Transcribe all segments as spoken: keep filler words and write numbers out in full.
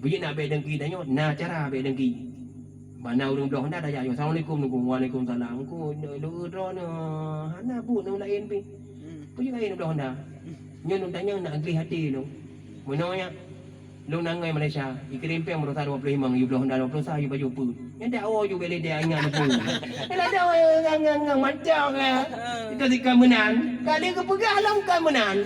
Peue jeuet nak bèk dengki tanyoe, na cara bèk dengki. Bak na ureueng bloe honda tajak, "Assalamualaikum, Teungku." "Waalaikumsalam." "Teungku, lôn droeneuh hana buet, neulaén pih." Hmm. Peue jeuet kayém bloe honda? Nyoe lôn tanyong nak gleh até lôn. Meunoe nyan, lôn na angèn Malaysia, ikirém péng baroesa dua ploh limong, yue bloe honda dua ploh sa, yue pajoh peuet. Nyan dak woe ju bèk lé dèk ingat neupeu. Nyan dak woe ngang-ngang mantong, eh. Itu si ka meunan. Kali geupeugah lom ka meunan.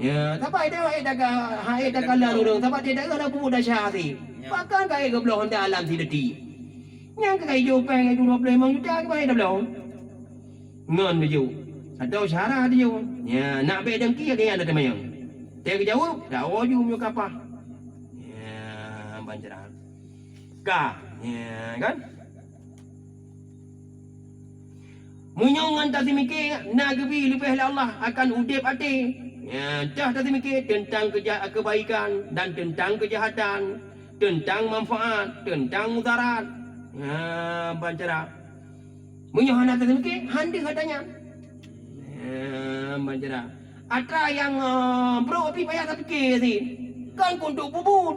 Ya, saban dak hai dak hai dak kala ureueng, saban dak na bubu dasya si. Ya. Pakon ka geubloe honda lam si deti. Nyang ka ijo péng itu dua ploh limong juta, keubai dak bloe. Ngon baju. Atau syara dia. Ya, nak bèk dengki lagèe nyan dah teumanyong. Teuh geujaweueb, dak woe ju meunyoe kapah. Ya, ban cerah. Ka, ya kan? Meunyoe ngon taseumiké na geubi leubeh lé Allah akan udép até, ya, teuh taseumiké teuntang keuja-, keubaikan dan teuntang keujahatan, teuntang manfaat, teuntang mudarat. Ya, ban cara. Meunyoe hana taseumiké, han deuh ata nyan. Ya, ban cara. Atra nyang, eh, brok pih payah tapiké cit. Kon keu untuk peubuet,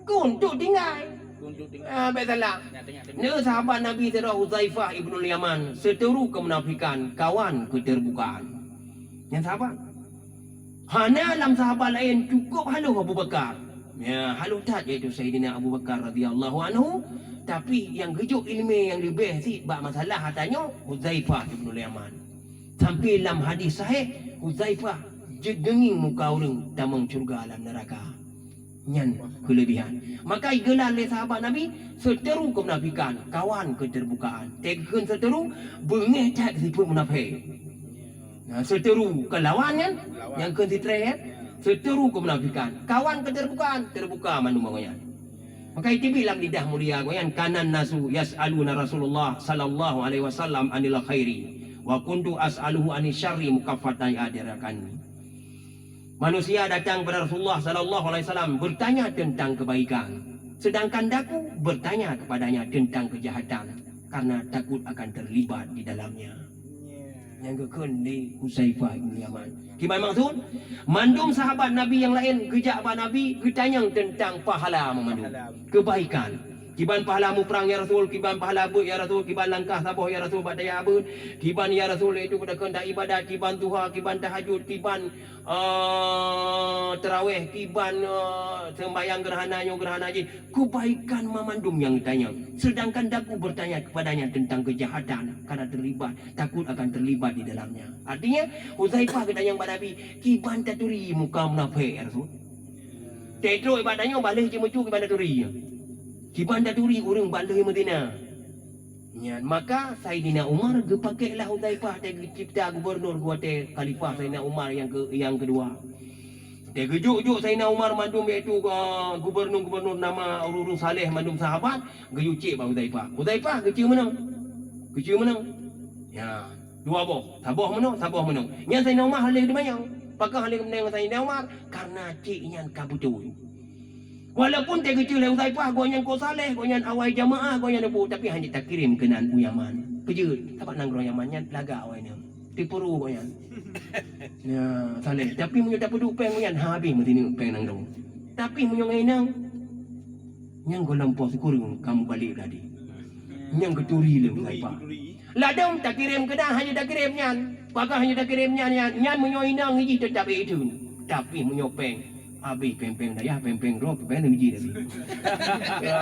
keu untuk tinggai. Keu untuk tinggai. Ah, bèk salah. Nyan, nyan, nyan. Nyoe sahabat Nabi sidroe Hudzaifah ibnul Yaman, seuturu keumunafikan, kawan keuteurbukaan. Nyan sahabat. Hana lam sahabat laén, cukôp haloh Abu Bakar. Ya, haloh that yaitu Saidina Abu Bakar radhiyallahu anhu, tapi nyang geujok ileumèe nyang leubeh cit bak masalah ata nyoe Hudzaifah ibnul Yaman. Sampai lam hadis sahih, Hudzaifah jeuet geungieng muka ureueng tamong syeuruga lam neuraka. Nyan keuleubihan. Maka igeula lé sahabat Nabi, seuturu keumunafikan, kawan keuteurbukaan. Teukeukheun seuturu, beungéh that sifeuet munafék. Nah, seuturu keu lawan nyan, nyang kheun sitré, ya. Seuturu keumunafikan, kawan keuteurbukaan, teurbuka mandum awak nyan. Maka iteubiet lam lidah mulia gobnyan, "Kanan nasu yas'aluna Rasulullah sallallahu alaihi wasallam anil khairi, wa kuntu as'aluhu anis syarri mukaffatan adrakanni." Manusia datang kepada Rasulullah sallallahu alaihi wasallam bertanya tentang kebaikan, sedangkan daku bertanya kepadanya tentang kejahatan karena takut akan terlibat di dalamnya. Nyang geukheun lé Hudzaifah bin Yaman. Kiban maksud? Mandum sahabat Nabi nyang laén geujak bak Nabi geutanyong teuntang pahala meumandum. Pahala. Kebaikan. Kiban pahala muprang ya Rasul, kiban pahala beuet ya Rasul, kiban langkah saboh ya Rasul bak dayah beuet, kiban ya Rasul yaitu bak keuheundak ibadat, kiban duha, kiban tahajud, kiban, eh, taraweh, kiban, eh, seumbahyang gerhana nyoe gerhana jih. Kebaikan mamandum nyang geutanyong, sedangkan daku bertanya kepadanya tentang kejahatan, karena terlibat, takut akan terlibat di dalamnya. Artinya, Hudzaifah geutanyong bak Nabi, "Kiban taturi muka munafék, ya Rasul? Teutrok bak tanyoe baleh jimeucu kiban taturi. Kiban taturi ureueng baleh meuzina." Nyan, maka Saidina Umar geupakèk lah Hudzaifah, teuh geucipta gubernur geuwatèe khalifah Saidina Umar nyang ke-, nyang keudua. Teuh geujok-jok Saidina Umar mandum, yaitu, eh, gubernur-gubernur nama ureueng-ureueng saleh mandum sahabat, geuyue cék bak Hudzaifah. Hudzaifah geuceue meunoe. Geuceue meunoe. Ya, dua boh. Saboh meunoe, saboh meunoe. Nyan Saidina Umar han lé teumanyong. Pakon han lé teumanyong Saidina Umar? Karena cék nyan ka beutôi. Walaupun teuh geuceue lé Hudzaifah, gobnyan kok saleh, gobnyan awai jamaah, gobnyan leupah, tapi hana takirém keunan u Yaman. Peue jeuet, sabab nanggroe Yaman nyan lagak awai nyan. Tipu ru gobnyan. Ya, saleh. Tapi meunyoe tapeuduek péng gobnyan, habéh meusineuk péng nanggroe. Tapi meunyoe ngon inong, nyang gohlom poh sikureueng ka mubalek tadi. Nyang geuturi lé Hudzaifah. Ladôm takirém keunan, hana takirém nyan. Pakon hana takirém nyan, nyan, nyan meunyoe inong jih teutap ék theun. Tapi meunyoe péng, habéh péng-péng dayah, péng-péng droe, péng-péng meuji tadi. Ya,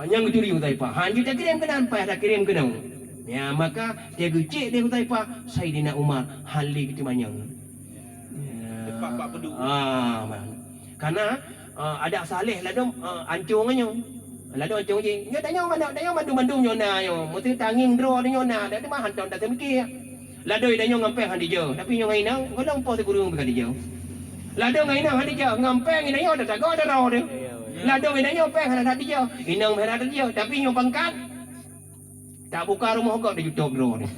nyang geuturi Hudzaifah. Hana takirém keunan, payah takirém keunoe. Ya, maka teuh geucék lé Hudzaifah, Saidina Umar han lé geuteumanyong. Ya. Tepat bak peuduek. Ah, man. Karena, ah, adat saleh ladôm, ah, ancong nyoe. Ladôm ancong jih. Nyoe tanyoe mandum, tanyoe mandum-mandum nyoe na nyoe. Meusti tangieng droe nyoe na. Dak teuma hantom taseumiké. Ladôm tanyoe ngon péng han dijeuet. Tapi nyoe ngon inong, gohlom poh sikureueng pih ka dijeuet. Ladôm ngon inong han dijeuet. Ngon péng inong nyoe tatagoe droe teuh. Ladôm inong nyoe péng hana that dijeuet. Inong hana that dijeuet. Tapi nyoe pangkat. Tabuka rumoh gob di jutôb droe nyoe.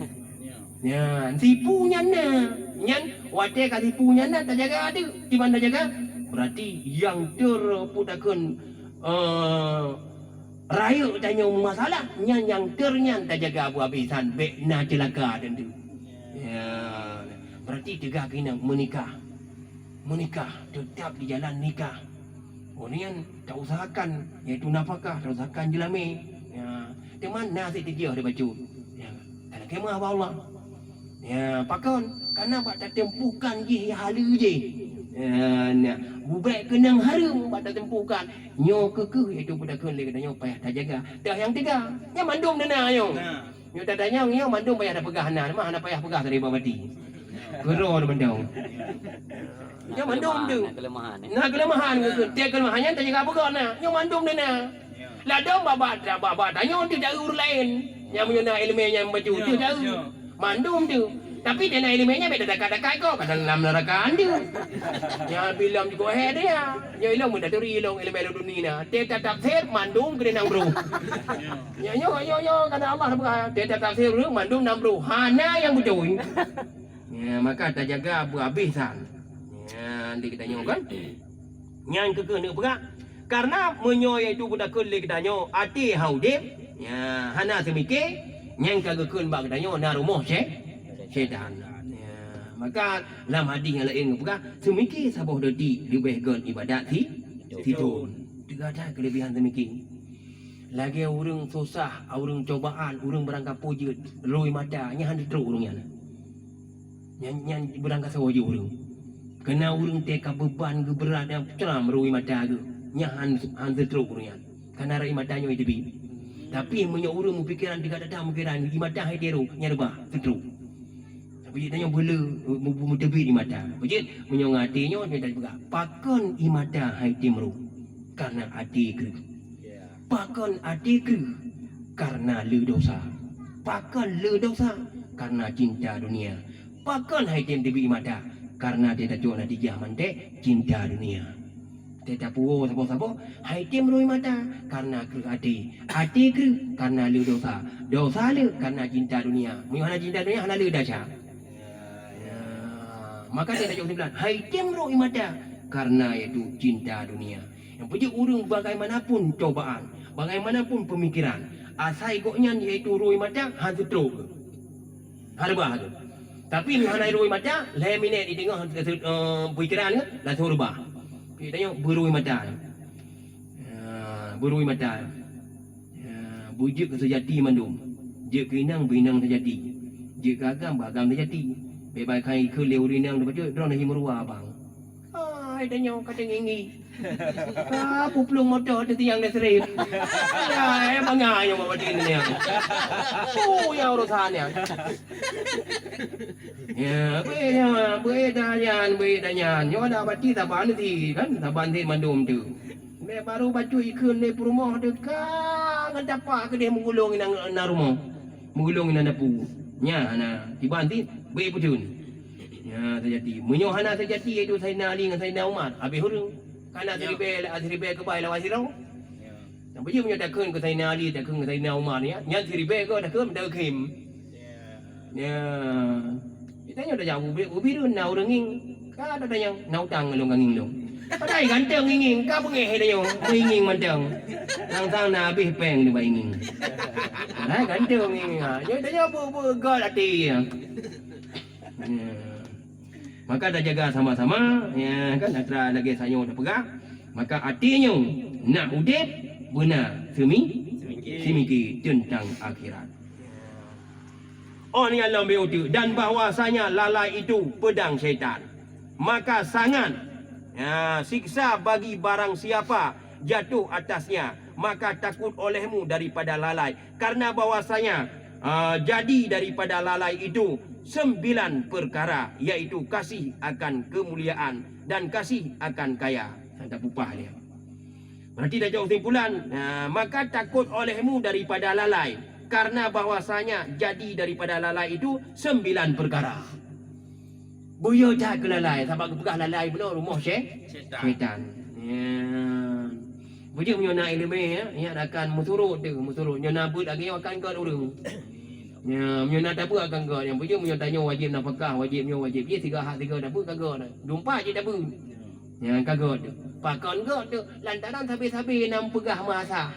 Nyan, tipu nyan na. Nyan, watèe ka tipu nyan na, tajaga adeuk. Kiban tajaga? Berarti nyang ter-, peue takheun, eh, rayeuk tanyoe masalah, nyan nyang ter nyan tajaga abéh-abéh, bèk na ceulaka teuntu. Ya, berarti teuga keunan meunikah. Meunikah, teutap di jalan nikah. Ureuëng nyan tausahakan, yaitu nafakah, tausahakan jeulamé. Ya, teuma na sit teujiôh di bacut. Ya, kana keumah bak Allah. Ya, pakon? Kana bak tateumpôkan jih nyang haleue jih. Ya, na bubek keunong hareuem bak tateumpôkan. Nyoe keuh, keuh, yaitu peue takheun lé geutanyoe payah tajaga. Teuh nyang teuga, nyan mandum na nyoe. Nyoe tatanyong nyoe mandum payah tapeugah na, mah hana payah peugah dari bak bati. Keudroe mandum. Nyoe mandum tu. Na keuleumahan, eh? Na keuleumahan, keuh. Teuh keuleumahan nyan tajaga peugah na. Nyoe mandum na. Ladôm bak-bak, bak-bak tanyoe teuh jauh ureuëng laén. Nyang meunyoe na iéleumé nyang bacut teuh jauh. Mandum tu. Tapi dana iéleumé nyan beda dekat-dekat ko, kadang lam neraka ande. Nyang bilom juga hé dia. Nyoe ilong muda turi ilong iéleumé lôn dunia. Teuh tatafsir mandum keu nang bro. Nyoe, nyoe, nyoe, nyoe, kata Allah bukan. Teuh tatafsir ureuëng mandum nang bro. Hana nyang beutôi. Ya, maka tajaga beuhabéh san. Ya, di kita nyoe kan. Nyang keukeue neuk peugah. Karena meunyoe yaitu geutakheun lé geutanyoe até hana udeb, ya, hana seumike, nyang ka geukheun bak geutanyoe na rumoh syé-, syaitan. Ya, maka lam hadis nyang laén geupeugah, seumike saboh detik leubeh gét ibadat si-, sithon. Teuga that keulebihan seumike. Lagée ureuëng susah, ureuëng cobaan, ureuëng beurangkapeue jeuet, rui mata, nyan hana trok ureuëng nyan. Nyan, nyan beurangkasoe jih ureuëng. Keureuna ureuëng teuka beuban geubeurat nyang cram rui mata geuh, nyan han, han seutrok ureuëng nyan. Kana rui mata nyoe teubiet. Tapi meunyoe ureuëng meupikeran teuka that-that meukira, rui mata hai tiro, nyan reubah, seutrok. Tapi tanyoe beule, mu-, mu-, meuteubiet rui mata. Beujeuet, meunyoe ngon até nyoe, nyoe tapeugah, pakon rui mata hai tem rui? Karena até kreueh. Pakon até kreueh? Karena le dosa. Pakon le dosa? Karena cinta dunia. Pakon hai tem teubiet mata? Karena teuh tacok natijah mantong cinta dunia. Teuh tapuwoe saboh-saboh, hai tem rui mata? Karena kreueh até. Até kreueh? Karena le dosa. Dosa le? Karena cinta dunia. Meunyoe hana cinta dunia, hana le desya. Ya, maka teuh tajok keusimpulan, hai tem rui mata karena yaitu cinta dunia. Nyang peujeuet ureuëng bagaimanapun cobaan, bagaimanapun peumikiran, asai gobnyan yaitu rui mata han seutrok geuh. Han reubah geuh. Tapi meunyoe hana rui mata, lhée minét di teungoh, eh, peumikiran geuh, langsung reubah. Jadi tanyoe beurui mata. Ya, beurui mata. Ya, beujeuet keu seujati mandum. Jeuet keu inong, beu inong seujati. Jeuet keu agam, beu agam seujati. Bèk bakai keu lé ureueng inong, droeneuh hi meuruwa abang. Hai, tanyoe ka teungingi. Ka peuplueng moto teuh tiang lé sirip. Ya, eh, bangga nyoe bak batin nyoe. Oh, ya urusan nyan. Ya, beuék nyan, beuék danyan, beuék danyan. Nyoe ada bati saban ti kan, saban ti mandum tu. Lé baru bacut ikheun lé peurumoh teuka ngon tapa keudeh meugulong inan, inan rumoh. Meugulong inan dapu. Nyan hana. Tiban ti beuék peuteun. Nyan seujati. Meunyoe hana seujati, yaitu Saidina Ali ngon Saidina Umar, habéh ureueng. Kana siribèe, siribèe keubai lawan sidroe. Nyan beujeuet meunyoe takheun keu Saidina Ali, takheun keu Saidina Umar nyan, nyan siribèe goe takheun meutakheun. Ya. Kita nyoe dah jauh ubit, ubit tu na ureueng ngieng. Ka ada tanyong, na utang lôn ka ngieng lôn. Padahai ganteng ngieng, ka beungéh tanyoe, beuingieng mantong. Sang-sang na habéh péng di beuingieng. Padahai ganteng ngieng, ha. Nyoe tanyoe bu, bu, gol até. Ya. Maka tajaga sama-sama, ya kan, atra lagèe sanyoe tapeugah. Maka até nyoe nak udép beuna seumi-, seumiki teuntang akhirat. Oh, ni Allah beu tu, dan bahwasanya lalai itu pedang syaitan. Maka sangat, ya, siksa bagi barang siapa jatuh atasnya, maka takut olehmu daripada lalai. Karena bahwasanya, ah, jadi daripada lalai itu sembilan perkara, yaitu kasih akan kemuliaan dan kasih akan kaya. Tanda pupah dia. Berarti dah jauh kesimpulan, ah, maka takut olehmu daripada lalai. Karena bahwasanya jadi daripada lalai itu sembilan perkara. Buyeu that keu lalai, sabab geupeugah lalai bunoe rumoh syé-, syaitan. Ya. Beujeuet meunyoe na ileumèe, ya, nyan akan meusurot teuh, meusurot. Nyoe na beuet lagèe nyoe akan gèt ureueng. Ya, meunyoe na tabeuet akan gèt. Nyang beujeuet meunyoe tanyoe wajéb nafakah, wajéb nyoe, wajéb jih, siga hak siga tabeuet ka gèt. Dumpat jih tabeuet. Ya, ka gèt. Pakon gèt teuh? Lantaran sabe-sabe na meupeugah meuasah.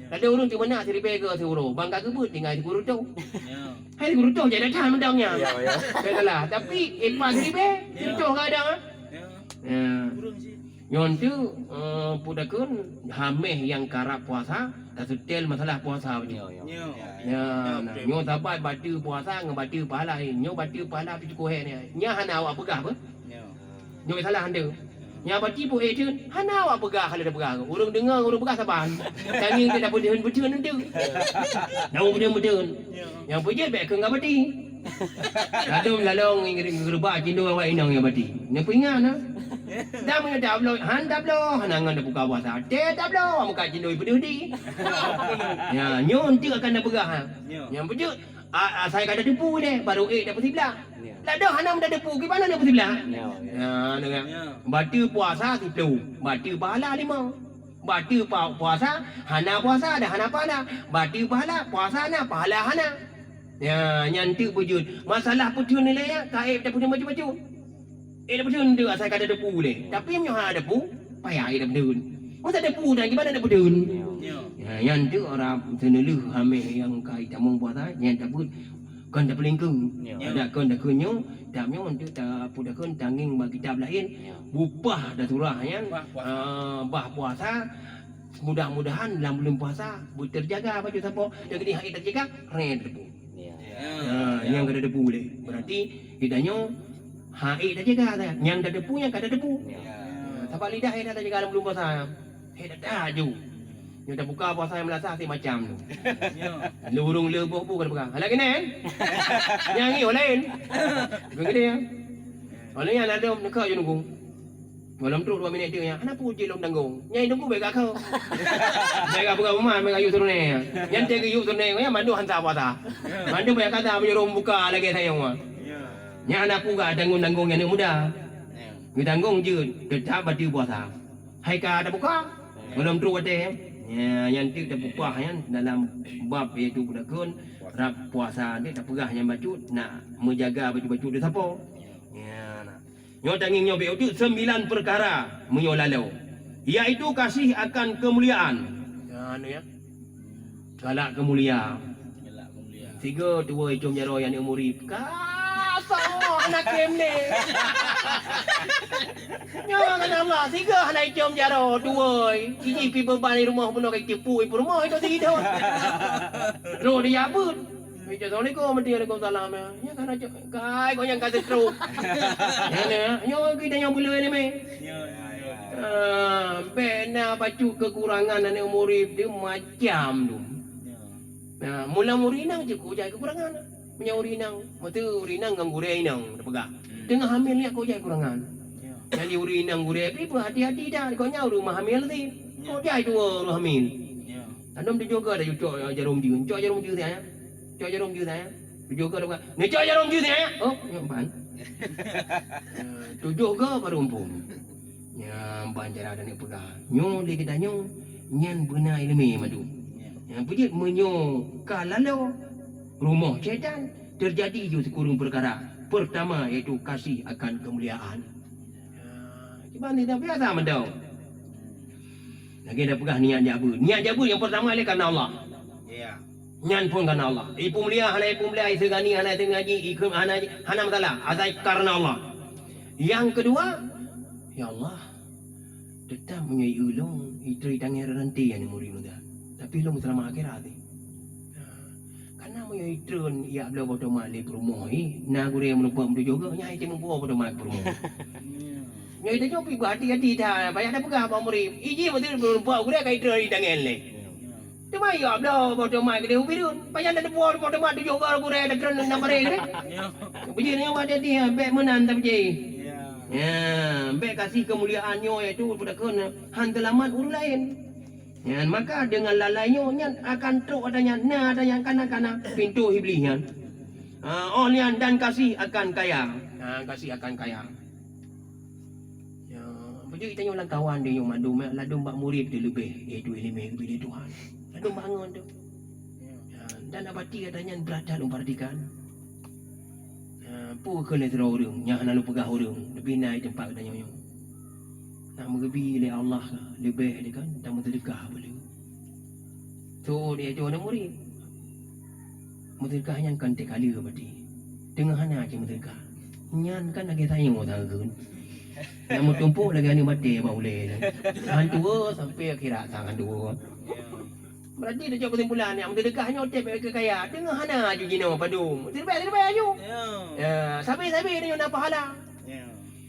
Ladôm ureueng teumeunak siribèe goe siuroe, ban ka geubeuet tinggai sikureueng toh. Ya. Hai sikureueng toh jak that mantong nyan. Ya, ya. Bèk salah, tapi ipa siribèe, ya, sikureueng toh ka ada, ah. Ya. Ya. Kureueng cit. Nyoe teuk, eh, peue takheun, hameh nyang karab puasa, taseutôt masalah puasa beujeuet. Nyoe, nyoe. Ya, nah, nyoe sabat bateue puasa ngon bateue pahala. Nyoe bateue pahala pih cukôp hék nyan. Nyan hana awak peugah beuh. Nyoe salah ande. Nyang bati pun eh teun, hana awak peugah, kalau tapeugah. Ureuëng deungoe, ureuëng peugah saban. Tangieng teuh tapeudeun-peudeun teuk. Daun peudeun-peudeun. Nyang peujeuet bék keu ngon bati. Ladôm lalong ngeureuba cindoi awak inong nyang bati. Nyang peuingat na. Dah meunyoe tabloe, han tabloe, hana ngon tabuka puasa. Teuh tabloe, muka cindoi peudeuh di. Ya, nyoe teuk akan tapeugah. Nyang peujeuet, a-, asai ka tateupeue lé, baru ék tapeusiplak. Ladôm hana meutateupeue, kiban na peusiplak. Ya, dengar. Bateue puasa siplôh, bateue pahala limong. Bateue pa-, puasa, hana puasa dan hana pahala. Bateue pahala, puasa na, pahala hana. Ya, nyan teuk beujeuet. Masalah peutheun nilai nyan, ka ék tapeutheun bacut-bacut. Ék tapeutheun teuk asai ka tateupeue lé. Tapi meunyoe hana tateupeue, payah ék tapeutheun. Meunyoe tateupeue dan kiban na tapeutheun. Ya, nyan teuk orang seuneulheueh hameh nyang ka itamong puasa, nyan tapeuet kon tapeulingkeue. Ya. Ada kon takheun nyoe, dam nyoe untuk ta-, peue takheun tangieng bak kitab laén. Ya. Bupah dan surah nyan, bah puasa. Ah, bah puasa. Mudah-mudahan lam buleuen puasa beuterjaga bacut sapo. Jadi hai terjaga, red debu. Ya. Ha, nyang ka tateupeue lé. Berarti geutanyoe hai tajaga dah. Nyang tateupeue nyang ka tateupeue. Ya. Ha, sabab lidah hai tajaga lam buleuen puasa. Hai dah aju. Nyang tabuka puasa nyang meulasa si macam tu. Ya. Lurung le boh bu ka tabuka. Lagi nyan. Nyang ngieng laén. Bukan gede ya. Oleh nyan ladom dekat je nunggu. Malam tu dua minit dia, "Kenapa uji lom tanggong?" Nyai tunggu baik aku. Baik aku bukan rumah, baik ayu turunnya. Yang tiga yuk turunnya, yang mandu hantar puasa. Mandu banyak kata menyuruh buka lagi saya rumah. Yang anak aku gak tanggung-tanggung yang anak muda. Ditanggong je, tetap batu puasa. Hai ka ada buka? Malam tu kata ya. Ya, yang tu terbuka ya dalam bab iaitu budakun rap puasa dia terpegang yang bacut nak menjaga baju-baju dia siapa. Ya, nah. Nyoe tangieng nyoe beu teuk sembilan peukara meunyoe laloe, yaitu kasih akan keumuliaan. Nyan ya. Galak keumuliaan. Galak keumuliaan. Sigo tuwoi com jaroe aneuk murit. Ka soe anak kem le. Nyoe ngon Allah, sigo hana com jaroe tuwoi. Jiji pi beban di rumoh bunoe ka teupu i peurumoh itu sigo. Roh dia pun. Assalamualaikum, Assalamualaikum salam ya. Ya kan aja kai kok nyang ka setruk. Ya ne, nyoe kita nyang bulu ni meh. Ya, ya, ya. Ah, bena bacut kekurangan aneuk murit dia macam tu. Ya. Nah, mula murit inong je kok jai kekurangan. Meunyoe ureueng inong, meutu ureueng inong ngon gurée inong teupeugah. Teungoh hamil nyan kok jai kekurangan. Ya. Jadi ureueng inong gurée pih beuhati-hati dah, kok nyan ureueng meuhamil sih. Ya. Kok jai dua ureueng hamil. Ya. Anom tujoh go dah cok jarum jih, cok jarum jih siat. Cok jarum jih siat. Tujoh go dah buka. Ni cok jarum jih siat. Oh, nyoe ban. Tujoh go baru muphom. Nyan ban cara dan peugah. Nyoe lé geutanyoe, nyan beuna ileumé madu. Nyan peujeuet meunyoe ka laloe rumoh syaitan, teujadi ju sikureueng peukara. Peurtama yaitu kasih akan keumuliaan. Kiban tidak biasa mantong. Lagée dah peugah niat jabeuet. Niat jabeuet nyang peurtama lé karna Allah. Ya. Nyan phon karna Allah. Ipeumulia hana ipeumulia, iseugani hana iseugani, ikheun hana, hana masalah. Asai karna Allah. Nyang keudua, ya Allah, teutap meunyoe ulôn itroi tangieng ranté aneuk murit muda. Tapi lôn seulamat akhirat teh. Karna meunyoe itrön ijak bloe boh tomat lé peurumoh, na gurée meurumpok meutujoh goe, nyan item meuboh boh tomat peurumoh. Nyoe tanyoe pih beuhati-hati that, payah tapeugah bak murit. Iji meuteun meurumpok gurée ka itrön di tangieng lé. Teuma ijak bloe boh tomat keudeh ubit dun. Payah tateuboh boh tomat tujoh goe gurée tatrön lam barée keudeh. Beujeuet nyoe bak jadi, bék meunan tapeujeuet. Ya, bék kasih keumuliaan nyoe yaitu peudakon han seulamat ureueng laén. Nyan, maka deungon lalai nyoe nyan akan trok ata nyan, na ata nyan kana-kana pintoe Iblih nyan. Ah, oh nyan dan kasih akan kaya. Ah, kasih akan kaya. Ya, beujeuet tanyoe lam kawan tanyoe mandum, ladum bak murit teuh leubeh, yaitu ileumé geubri lé Tuhan. Ladum bangon tu. Ya, dan abati ata nyan brat that lôn peuratikan. Ya, peue kheun lé sidroe ureueng nyang hana lôn peugah ureueng, leubeh na di teumpat geutanyoe nyoe. Nak meugeubri lé Allah leubeh lé kan, dan meuseudeukah beu lé. Soe di ajoe aneuk murit? Meuseudeukah nyan kan teuka lé berarti. Teungoh hana cit meuseudeukah. Nyan kan lagée tanyoe takheun. Nyang meutumpôk lagèe aneuk batèe bak ulèe nyan. Sang tuwo sampai akhirat sang tuwo. Berarti tacok kesimpulan nyang meuteudekah nyoe tép keu kaya, teungoh hana aju jinoe padum. Siribèe-siribèe aju. Ya. Ya, sabe-sabe nyoe na pahala. Ya.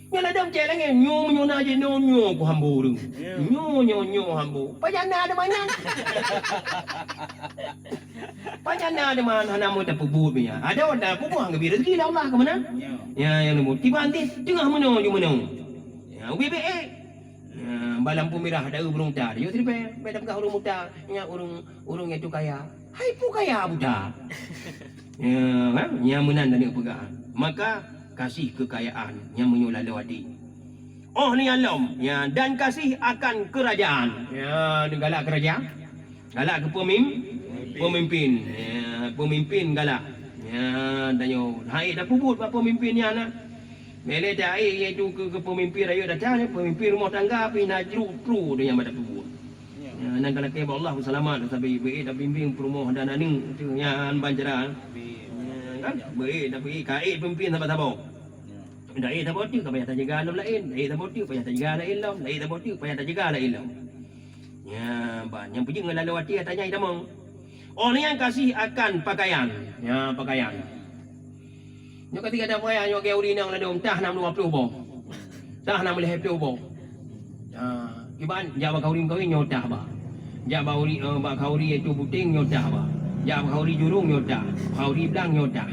Nyoe ladôm cèk langèt, nyoe meunyoe na jinoe nyoe ku hambo ureueng. Ya. Nyoe, nyoe, nyoe hambo. Pajan na teuma nyan. Pajan na teuma hana meu tapeubuet nyan. Ada orang tapeubuet geubri rezeki lé Allah keu meunan. Ya. Ya, nyang leumo. Tiba nanti teungoh meunoe ju meunoe. Ya, ubé-bé. Ya, bak lampu mirah ada ureueng buta. Yo siribèe, bèk tapeugah ureueng buta. Nyan ureueng, ureueng nyang tu kaya. Hai peue kaya buta. Ya, kan? Nyang meunan taneuk peugah. Maka kasih kekayaan nyang meunyoe laloe até. Oh nyan lom, ya, dan kasih akan kerajaan. Ya, galak keu raja. Galak keu pemim-, pemimpin. Ya, pemimpin galak. Ya, tanyoe hai tapeubuet bak pemimpin nyan na. Bèk lé taék iaitu keu, keu pemimpin rakyat datang, pemimpin rumoh tangga pih na jru tru donya mata peubuet. Ya, nan ka lakèe bak Allah peuseulamat sabe beuék tabimbing peurumoh dan aneuk tu nyan ban cara. Ya, kan? Beuék tapi ka ék pemimpin saban-saban. Dak ék saboh teuk ka payah tajaga lom laén, dak ék saboh teuk payah tajaga laén lom, dak ék saboh teuk payah tajaga laén lom. Ya, ban nyang peujeuet ngon laloe até tanyai tamong. Oh nyan kasih akan pakaian. Ya, pakaian. Nyoe ka tiga dah payah nyoe keu ureueng inong ladôm tah nam dua ploh boh. Tah nam lhèe ploh boh. Ha, kiban jak bak khauri meukawen nyoe tah bah. Jak bak khauri, eh, bak khauri iaitu buting nyoe tah bah. Jak bak khauri jurông nyoe tah. Khauri blang nyoe tah.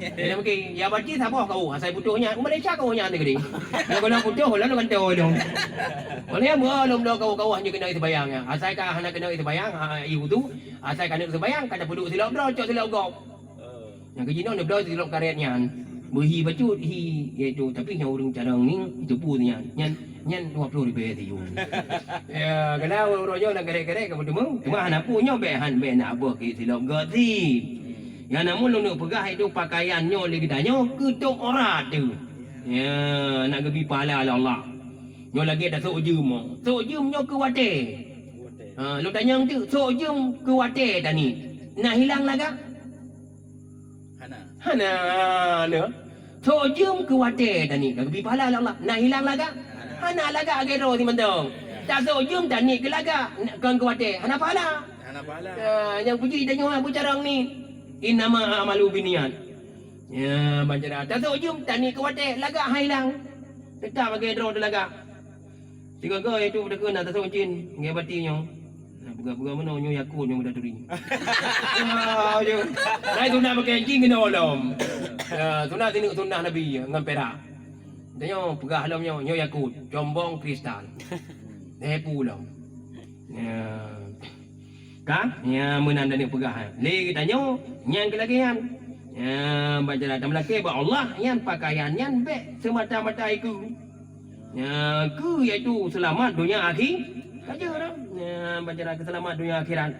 Jadi mungkin ya berarti saboh kau asai putôh nyan. Malaysia kau nyan tadi. Nyoe kalau putôh lalu kan tahu dong. Boleh ya, lom do kau kau hanya kena sembahyang ya. Asai ka hana kena sembahyang, ha, ibu tu. Asai ka nak sembahyang, kata puduk silop droe, cok silop gop. Nyang keu jinoe neubloe sidroe karet nyan, beuhi bacut hi, iaitu, tapi nyang ureueng carông ni, itu peue nyan, nyan, nyan dua ploh ribèe sijuek. Ya, keunan uroe nyoe lam karet-karet ka meuteumèe, teuma hana peue nyoe bèk han bèk na boh keu silop goti. Nyang namun lôn neuk peugah itu pakaian nyoe lé geutanyoe keu tôp aurat tu. Ya, nak geubi pahala lé Allah. Nyoe lagèe tasôk jeuem, sôk jeuem nyoe keu watèe. Ha, lôn tanyong teuk, sôk jeuem keu watèe tani, na hilang lagak? Hana. Hana, na. Sôk jeuem keu watèe tani, ka geubi pahala lé Allah. Na hilang lagak? Hana lagak lagèe droe simantong. Tasôk jeuem tani keu lagak, kon keu watèe, hana pahala. Hana pahala. Ha, nyang puji tanyoe beucarông ni. Innama a'malu binniyat. Ya, ban cara tasôk jeuem tani keu watèe, lagak han hilang. Teutap lagèe droe teuh lagak. Sigoe-goe itu beudeukeuen na tasôk cin, ngon bati nyoe. Nah, peugah-peugah meunoe nyoe yakut nyoe muda turi. Ah, nyoe. Nah, itu nak pakai cin keunoe lom. Ya, sunat sineuk sunat Nabi ngon perak. Tanyoe peugah lom nyoe, nyoe yakut, combong kristal. Lhèe pu lom. Ya. Ka? Ya, meunan dan peugah. Lé geutanyoe, nyang keu lagèe nyan. Ya, ban cara tameulakèe bak Allah, nyan pakaian nyan bèk seumata-mata ikeu. Ya, keu iaitu seulamat donya akhi-, ka jeuet dah. Ya, ban cara keu seulamat donya akhirat.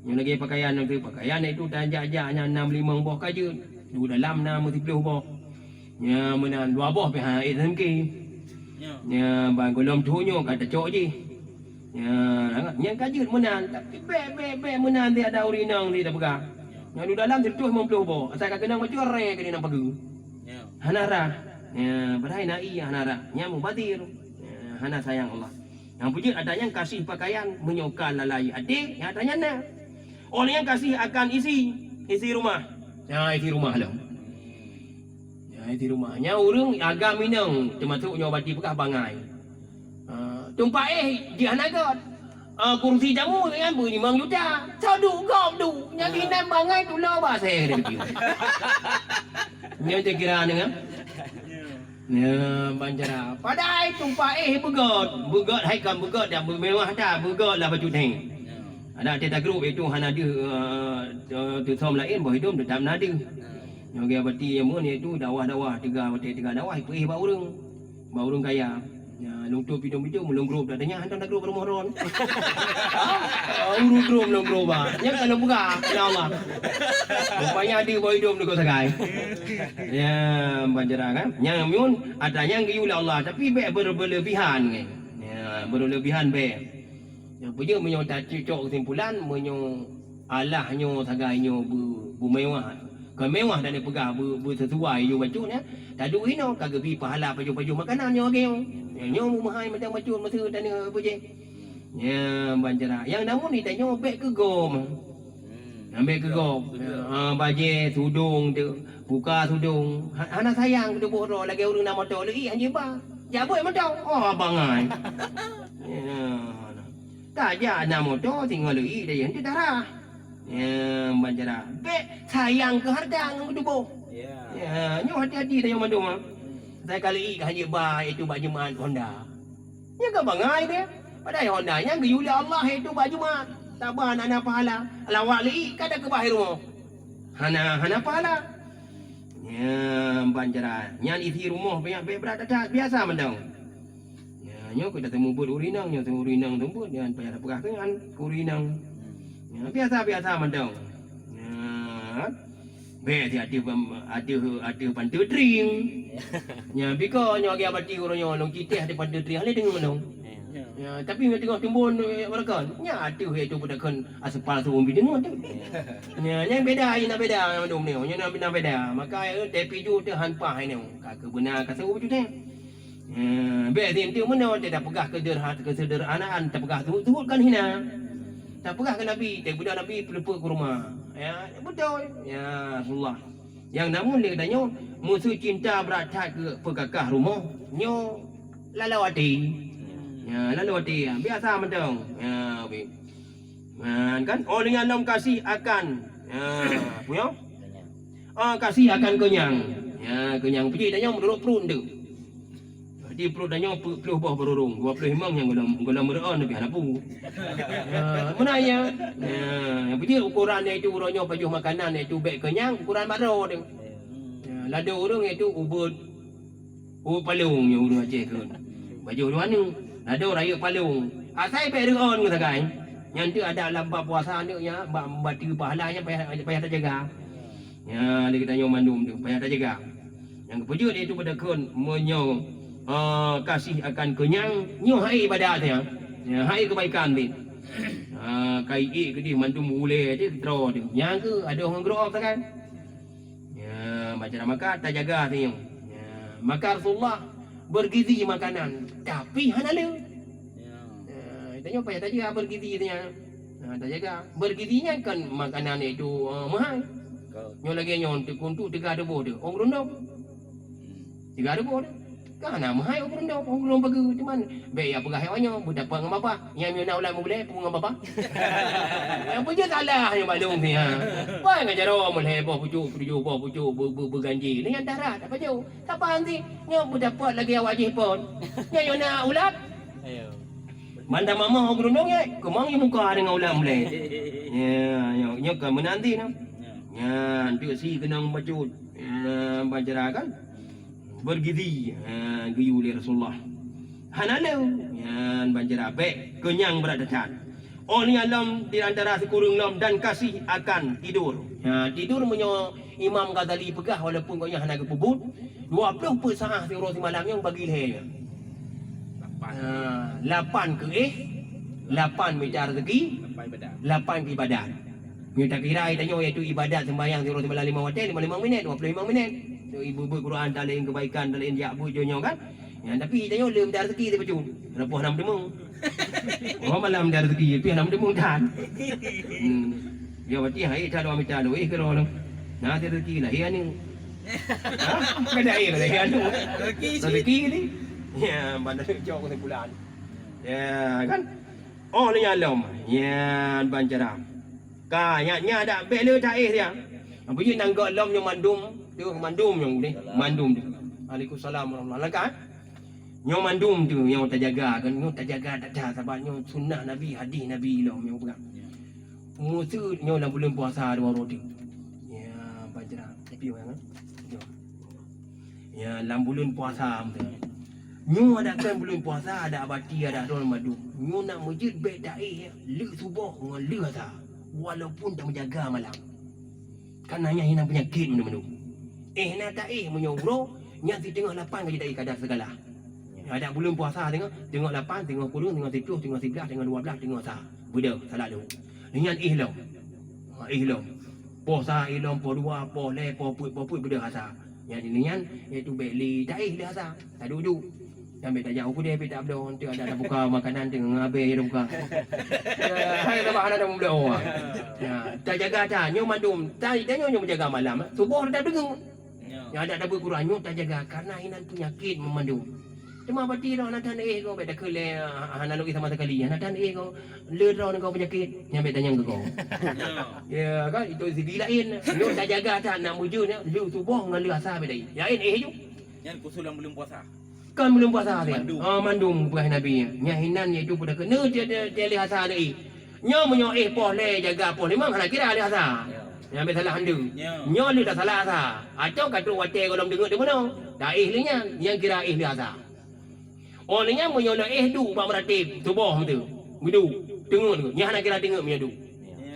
Nyoe lagèe pakaian nyoe teuh, pakaian iaitu tajak-jak nyan na meulimong boh ka jeuet. Di dalam na meusiploh boh. Ya, meunan dua boh pih han ék teuseuki. Ya. Ya, ban gohlom thon nyoe ka tacok jih. Ya, nyan ka jeuet meunan, tapi bèk, bèk, bèk meunan di ada ureueng inong di tapeugah. Nyoe di dalam sireutoh limong ploh boh, asai ka keunong bacut ré keu inong pageue. Ya. Hana rhah. Ya, padahai na ié hana rhah. Nyan mubazir. Ya, hana sayang Allah. Nyang peujeuet ata nyan kasih pakaian meunyoe ka lalai até, nyang ata nyan na. Oh lheueh nyan kasih akan isi, isi rumah. Ya, isi rumah lom. Ya, isi rumah. Nyan ureueng agam inong, teumasok nyoe bati peugah bangai. Ha, tumpah éh jih hana göt. Ha, kursi tamu nyan beu limong juta. Soe duek gob duek. Nyan keunan bangai tulo bak asèe. Nyan teuh kira nyan. Ya, ban cara. Padahai tumpah éh beugöt. Beugöt hai kon beugöt dak beumewah dak, beugöt lah bacut hai. Ada teuh tagrôp itu hana deuh, eh, teusöm laén boh idom teutap na deuh. Nyoe gaya bati jameun iaitu dakwah-dakwah teuga watèe teuga dakwah ipeuéh bak ureueng. Bak ureueng kaya. Ya, lôn tuep idom-idom lôn grôp dak tanya hantom tagrôp rumoh droen. Ah, ureueng grôp lôn grôp bah. Nyan ka lôn peugah, ya Allah. Rupanya deuh boh idom deungon sagai. Ya, ban cara kan. Nyang meunyoe atra nyang geuyue lé Allah, tapi bèk ber-, berlebihan kan. Ya, berlebihan bèk. Nyang peujeuet meunyoe tacok kesimpulan, meunyoe Allah nyoe sagai nyoe beu-, beumewah, Kon mewah dan peugah beu-, beusesuai ju bacut nyan. Taduek inoe ka geubri pahala pajoh-pajoh makanan nyoe lagèe nyoe. Nyoe meuhai macam bacut meuseue dan peue jih. Nyan ban cara. Nyang namun di tanyoe bèk keu gob. Nyang bèk keu gob. Ha, bajèe, sudong tu, buka sudong. Ha, hana sayang keu tuboh droe lagèe ureueng na moto leuiek hanjeuet ba. Jak beuet moto. Oh, bangai. Ya. Tajak na moto singoh leuiek dayeuh teuh darah. Ya, ban cara. Bèk sayang keu hareuta ngon keu tuboh. Ya. Ya, nyoe hati-hati tanyoe mandum, ha. Sai ka leuiek ka hanjeuet ba, iaitu bak Jumat Honda. Nyan ka bangai deh. Padahai Honda nyan geuyue lé Allah, iaitu bak Jumat. Saban hana pahala. Lawak leuiek ka takeubah rumoh. Hana, hana pahala. Ya, ban cara. Nyan isi rumoh bèk, bèk brat that-that, biasa mantong. Ya, nyoe keu tateumeubuet ureueng inong, nyoe ureueng inong teumeubuet, nyan payah tapeugah keu nyan keu ureueng inong. Ya, biasa-biasa mantong. Ya. Bèk di ateueh, ateueh, ateueh panteue tring. Nyan biko nyoe lagèe bati uroe nyoe lôn citèh ateueh panteue tring, hana deungoe lôn. Ya, tapi nyoe teungoh timbon, eh, beureukan. Nyan ateueh itu peutakon aspal tu umbi deungoe tu. Ya, nyan beda, nyan beda mandum nyoe. Nyan na beda. Maka, eh, tapi ju teuh han paih nyoe. Ka keubeuna ka seuôt ju teh. Ya, bèk sinteuk meunoe teuh tapeugah keuderha-, keuseuderhanaan, tapeugah suhut-suhut kan hina. Tapeugah keu Nabi, teuh beudôh Nabi peuleupeuk kurma. Ya, beutôi. Ya, Rasulullah. Nyang namun lé geutanyoe, meuseu cinta brat that keu peukakah rumoh, nyoe lalu até. Ya, lalu até. Biasa mantong. Ya, oke. Nah, kan? Oh, lheueh nyan lom kasih akan. Ya, apa ya? Ah, kasih akan kenyang. Ya, kenyang. Peuji tanyoe meunurot pruet tu. Jadi pruet tanyoe pu-, ploh boh beururung, dua ploh limong nyang golom, golom meureu'on leubeh hana pu. Ya, meunan ya. Ya, nyang peuji ukuran iaitu uroe nyoe pajoh makanan iaitu bèk kenyang, ukuran baro tu. Ya, lado ureueng iaitu ubeut, ubeut palong nyang ureueng Aceh kheun. Pajoh dua nu, lado rayeuk palong. Asai bèk reu'on ngon sagai. Nyan tu ada lam bab puasa tu ya, bab, bab tu pahala nyan payah, payah tajaga. Ya, lé geutanyoe mandum tu payah tajaga. Nyang geupeujeuet iaitu pada kheun meunyoe, eh, kasih akan kenyang, nyoe hai ibadat ya. Ya, hai kebaikan tu. Ha, kai ék keudeh mandum ulèe tu, droe tu. Nyang keu adoh ngon groe sagai. Ya, macam maka tajaga tu. Ya, maka Rasulullah bergizi makanan, tapi hana le. Ya. Ya, tanyoe payah tajaga bergizi tu ya. Ha, tajaga. Bergizi nyan kan makanan iaitu, eh, meuhai. Nyoe lagèe nyoe, untuk, untuk teuga tuboh tu, ôn geurundong. Teuga tuboh tu. Kan hana meuhai ôn geurundong, ôn geurundong bagus. Cuman, bèk ya peugah nyoe, beudapeuet ngon babah. Nyang miyueb na ulat mugulèe, peue ngon babah. Nyang peujeuet salah nyoe bak lôn ni, ha. Wah, ngon jaroe mulhèe boh pucôk, tujoh boh pucôk, be-, be-, beuganjé. Nyan darat, apa jauh? Saban sih, nyoe beudapeuet lagèe awak jih phôn. Nyan nyoe na ulat. Ayo. Mandam amoh ôn geurundong, ya, keumang nyang muka deungon ulat mulai. Ya, ya, nyoe ka meunan sih, nah. Ya. Nyan, tu si keunong bacut. Ya, ban cara kan? Bergizi. Ha, geuyue lé Rasulullah. Hana le. Nyan, ban cara bèk. Kenyang brat that. Oh, nyan lom di antara sikureueng lom dan kasih akan tidur. Ya, tidur meunyoe Imam Ghazali peugah, walaupun gobnyan hana geupeubuet, dua ploh peuet saát siuroe simalam nyan bagi lhèe nyan. Lapan. Ha, lapan keu éh, lapan mita rezeki, lapan ibadat. Lapan keu ibadat. Nyoe takira tanyoe iaitu ibadat sembahyang siuroe simalam limong watèe, lima limong minèt, dua ploh limong minèt. Nyoe ibu-ibu Quran, taleueng kebaikan, taleueng jak buet nyoe kan. Ya, tapi tanyoe lé mita rezeki sibacut. Leupah nam teumong. Oh, malam dah rezeki, pih nam teumong that. Hmm. Ya, berarti hai that dua mita dua, eh, kira orang. Nah, ada rezeki lah, ya ni. Ha? Kan dah, eh, ya ni. Rezeki cit. Rezeki ni. Ya, mana cok kesimpulan. Ya, kan? Oh, ni alom. Ya, ban cara. Ka, nya, nya dak bèk le taéh dia. Apa je nanggroe lom nyoe mandum, tu mandum nyoe ni, mandum tu. Waalaikumsalam warahmatullahi wabarakatuh. Nyoe mandum tu nyoe tajaga kan, nyoe tajaga that-that sabab nyoe sunnah Nabi, hadis Nabi lom nyoe peugah. Museut nyoe lam buleuen puasa dua uroe tu. Ya, baca tapi orang kan. Nyoe. Ya, lam buleuen puasa meunan. Nyoe adak kan buleuen puasa, adak bati, adak droe mandum. Nyoe nak meujeuet bèk taéh, ya. Lheueh suboh ngon lheueh asa. Walaupun tameujaga malam. Kan na nyan hinan peunyakét mandum-mandum. Éh na taéh meunyoe uroe, nyan siteungoh lapan ka jitaéh kadar sigalah. Adak buleuen puasa teungoh, teungoh lapan, teungoh kureueng, teungoh siplôh, teungoh siblaih, teungoh dua blaih, teungoh sa. Beudôh, salah lôn. Nyan éh lom. Ha, éh lom. Poh sa ilom, poh dua, poh lhèe, poh peuet, poh peuet beudôh asa. Nyan, nyan, yaitu bèk lé taéh lé asa. Taduek-duek. Sampoe tajak u keudè pih tabloe, teuh adak tabuka makanan teuh ngon abèe tabuka. Ya, hai sabab hana tameubloe. Ya, tajaga that, nyoe mandum. Ta-, tanyoe nyoe meujaga malam, suboh teutap teungeut. Ya. Nyan adak tabeuet Quran nyoe tajaga, karena inan peunyakét meumandum. Teuma bati droe hana tan éh goe, bèk takheun lé, ah, hana lôn éh sama sekali. Hana tan éh goe, le droe ngon peunyakét, nyan bèk tanyong keu goe. Ya. Ya, kan? Itu segi laén. Nyoe tajaga that, nak meujeuet nyoe, le suboh ngon le asa bèk taéh. Laén éh ju. Nyan khusus lam buleuen puasa. Kan buleuen puasa teuh. Mandum. Ah, mandum peugah Nabi. Nyan hinan yaitu peue takheun. Nyoe tiep-tiep lhèe asa taéh. Nyoe meunyoe éh poh lhèe jaga poh limong hana kira lhèe asa. Ya. Nyan bèk salah ande. Ya. Nyoe lheueh tasalah asa. Atau ka trok watèe gohlom deungeut di bunoe. Taéh lé nyan, nyan kira éh lheueh asa. Oh, lé nyan meunyoe na éh duek bak meurateb, suboh meuteue. Geuduek, teungeut, nyan hana kira teungeut meunyoe duek.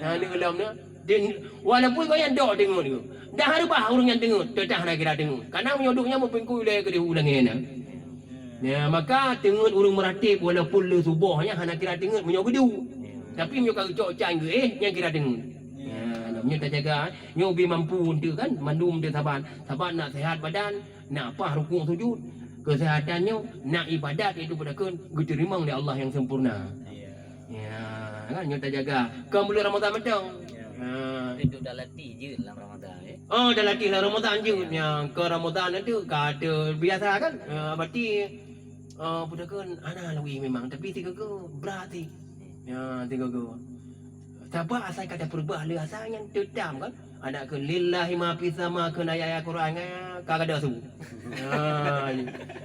Ya. Nah, di dalam na. Di, walaupun kau nyang dok teungeut tu. Dah reubah ureueng nyang teungeut, teutap hana kira teungeut. Karena meunyoe duek nyan meupingkui lé keudeh u langèt na. Ya, maka teungeut ureueng meurateb walaupun le suboh nyan hana kira teungeut meunyoe geuduek. Tapi meunyoe ka geucok can geuéh, nyan kira teungeut. Ya, nah, meunyoe tajaga, nyoe ubé mampu untuk kan, mandum untuk saban. Saban nak sehat badan, nak paih rukuk sujud, kesehatan nyoe, nak ibadat itu peutakheun geuteurimong lé Allah nyang sempurna. Ya. Ya, kan nyoe tajaga. Kon buleuen Ramadhan mantong. Ya. Ha. Itu dah latih jeuet lam Ramadhan, eh. Oh, dah latih lam Ramadhan jeuet. Ya. Nyan, kon Ramadhan tu ka terbiasa kan? Ya, berarti, eh, peutakheun hana lagèe memang, tapi sigoe-goe brat sih. Ya, sigoe-goe. Sabab asai ka tapeurubah lé asa nyan teutap kan? Adak kheun lillahi ma fis sama kheun ayat-ayat Quran nyan ka gadôh su. Ha,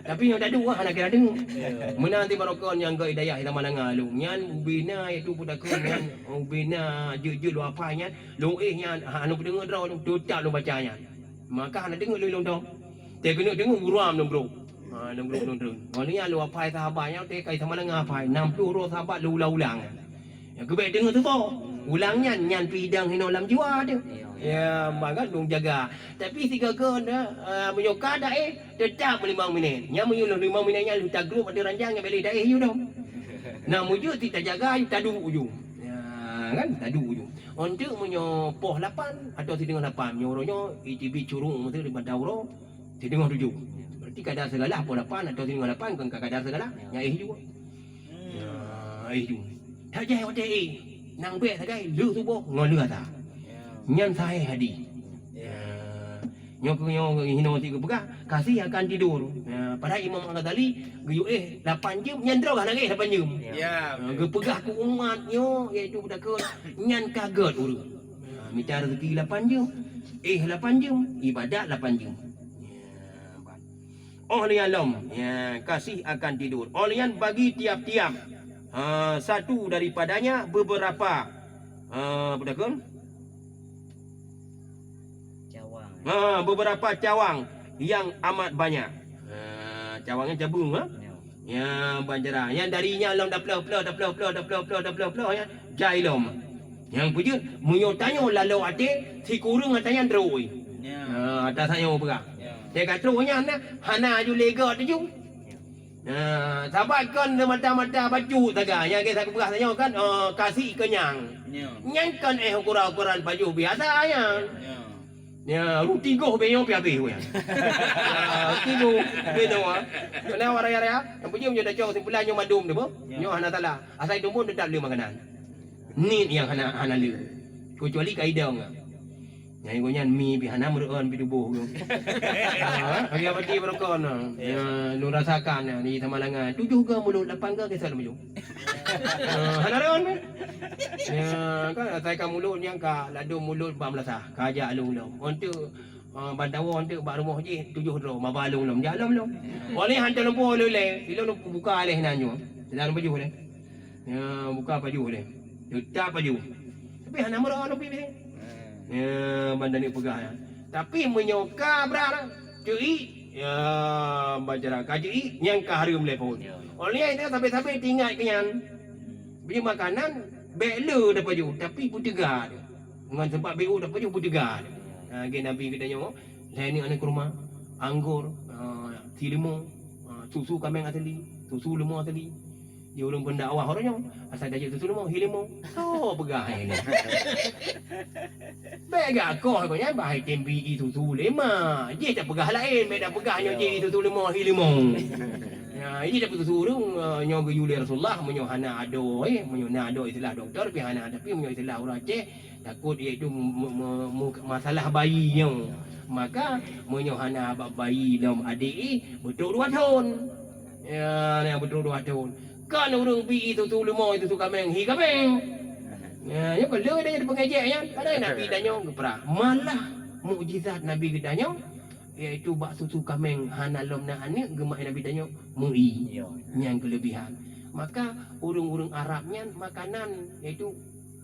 tapi nyoe taduek hana kira teungeut. Ya. Meunan ti barokon nyang gèt hidayah lam malanga lôn. Nyan ubé na yaitu peutakheun nyan ubé na jeuet-jeuet lôn hafai nyan. Lôn éh nyan hana kudeungoe droe lôn, teutap lôn baca nyan. Maka hana teungeut lôn ilong dong. Teuh keuneuk teungeut buram lôn brok. Ha, lôn brok lôn treun. Ngon nyan lôn hafai sahabat nyan teuh kai sama langa hafai. Nam ploh droe sahabat lôn ulang-ulang nyan. Ya, keubiet teungeut teuboh. Ulang nyan, nyan pih idang hinoe lam jiwa teuh. Ya, ya. Ya, maka lôn jaga. Tapi sigoe-goe na, ah, meunyoe ka taéh, teutap limong minét. Nyan meunyoe lheueh limong minét nyan lheueh tagrôp ateueh ranjang nyan bèk lé taéh ju dong. Nah, meujeuet sit tajaga ju taduek ju. Ya, kan? Taduek ju. Untuk meunyoe poh lapan atau siteungoh lapan, meunyoe uroe nyoe iteubiet curông meuteue daripada uroe siteungoh tujoh. Berarti kadar sigalah poh lapan atau siteungoh lapan kon ka kadar sigalah. Ya. Nyan éh ju. Hmm. Ya, éh ju. That jai watèe éh. Nang bèk sagai le suboh ngon le asa. Ya. Nyan sahih hadis. Ya. Ya. Nyoe keu nyoe hinoe sit geupeugah, kasih akan tidur. Ya, padahai Imam Al-Ghazali geuyue éh lapan jeuem, nyan droe hana éh lapan jeuem. Ya. Ya, betul. Geupeugah keu umat nyoe, yaitu peutakheun nyan ka gèt ureueng. Ya, mita rezeki lapan jeuem, éh lapan jeuem, ibadat lapan jeuem. Ya, ban. Oh lheueh nyan lom, ya, kasih akan tidur. Oh lheueh nyan bagi tiap-tiap, ha, satu daripadanya beberapa, ha, peutakheun? Cawang. Ha, beberapa cawang yang amat banyak. Ha, cawang nyan cabeueng, ha? Ya. Ya, banjara. Nyan dari nyan lom taplôh-plôh, taplôh-plôh, taplôh-plôh, taplôh-plôh, ya. Jai lom. Nyang peujeuet, meunyoe tanyoe lalô até, sikureueng ata nyan trôk. Ya. Ha, ata tanyoe peugah. Ya. Teuka trôk nyan, hana ju lé gèt ju. Ya. Ha, sabat kon mata-mata bacut sagai. Nyang ka peugah tanyoe kan, eh, kasih kenyang. Ya. Nyan kon éh ukuran-ukuran pajoh biasa nyan. Ya. Ya, ruti goh bèk nyoe pih habéh weh. Ya, ruti goh bèk nyoe. Keunan awak raya-raya, nyang peujeuet nyoe tacok simpulan nyoe mandum tu, boh. Ya. Nyoe hana salah. Asai tumbon teutap le makanan. Niet nyang hana, hana le. Keucuali ka idong. Nyang gobnyan mi pih hana meuruon pih tuboh tu. Ha, bagi abati beurokon. Ya, lôn rasakan di Samalanga. Tujoh ga mulot, lapan ga kisah laju. Ah, hana rhot pih. Ya, kan, asai ka mulot nyang ka ladôm mulot bak meulasah. Ka jak lom lom. Untuk, ah, bantawa untuk bak rumoh jih tujoh droe, maba lom lom. Jak lom lom. Wali hantom lom po lé, ilôn buka lé nan nyoe. Sedang pajoh lé. Ya, buka pajoh lé. Teutap pajoh. Tapi hana meurhot pih. Ya, ban taneuk peugah nyan. Tapi meunyoe ka brat, ceuik, ya, bacara ka ceuik, nyang ka hareuem lé phon. Ya. Oleh itu, sabe-sabe teuingat keu nyan. Beli makanan, bèk le tapajoh, tapi beuteuga. Ngon seubab bèk le tapajoh, beuteuga. Ha, lagèe Nabi geutanyoe, lhèe aneuk kurma, anggor, ha, si leumô, ha, susu kaméng asli, susu leumô asli. Di ureuëng pendakwah ureuëng nyoe, asai tajak susu limong, hi limong. Soe peugah hai nyoe? Bék gakoh keu nyan, bah hai tem bi susu lima. Jih tapeugah laén, bék tapeugah nyoe jih susu limong, hi limong. Ya, ini dapat susu ureuëng, eh, nyoe geuyue lé Rasulullah, meunyoe hana adoe, eh, meunyoe na adoe istilah doktor, tapi hana, tapi meunyoe istilah ureuëng Aceh, takot iaitu mu-, mu-, mu-, mu-, masalah bayi nyoe. Maka, meunyoe hana ba-, bayi lom adék, eh, beutôk dua thon. Ya, na beutôk dua thon. Kan ureuëng bi susu leumo, susu kaméng, hi kaméng. Ya, nyoe kon lé dah jadi pengejek nyan. Padahai Nabi tanyoe geuprah. Malah mukjizat Nabi geutanyoe, yaitu bak susu kaméng hana lom na aneuk, geumat Nabi tanyoe meu-i. Nyan keulebihan. Maka ureuëng-ureuëng Arab nyan makanan, yaitu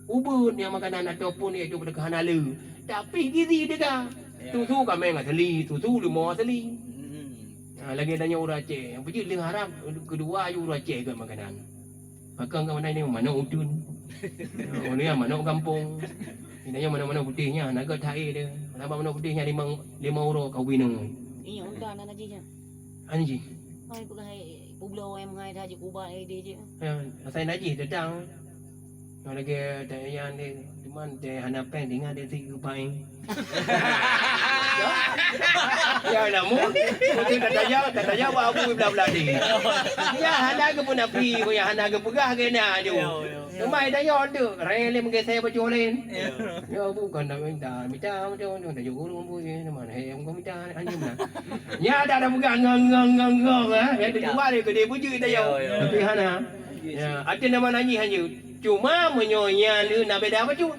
ubeut nyang makanan ataupun yaitu pada keuhana le. Tapi gizi teuga. Susu kaméng asli, susu leumo asli. Ha, lagée tanyoe ureuëng Aceh. Nyang peujeuet leueng Arab, keudua aju ureuëng Aceh geumat makanan. Maka enggak mana ini manok udun. Orang yang manok gampong. Ini yang manok-manok putih nya, naga tai dia. Nama manok putih nya lima, lima euro kau bina. Iya, udah anak najis nya. Anji. Hai pegang hai publo yang mengai dah je kubah ai dia je. Ya, asai najis datang. Yang lagi tak yang dia, cuman dia hana peng tinggal dia tiga paing. Ya, namun, mungkin kata jawab, kata jawab abu belah-belah ni. Ya, hana ke pun api, ya, hana ke peugah ke na aju. Ya, ya. Cuma dia nyoe tu, rela menggeser baju lain. Ya. Ya, bukan nak minta, minta, minta, minta, minta, minta, guru pun, ya, mana, eh, yang kau minta, anjing mana. Ya, tak ada peugah, ngong, ngong, ngong, ngong, eh. Yang kedua dia, dia puji kita, ya. Ya, ya. Tapi hana. Ya, ada nama nangis hanya. Cuma meunyoe nyan le na beda bacut.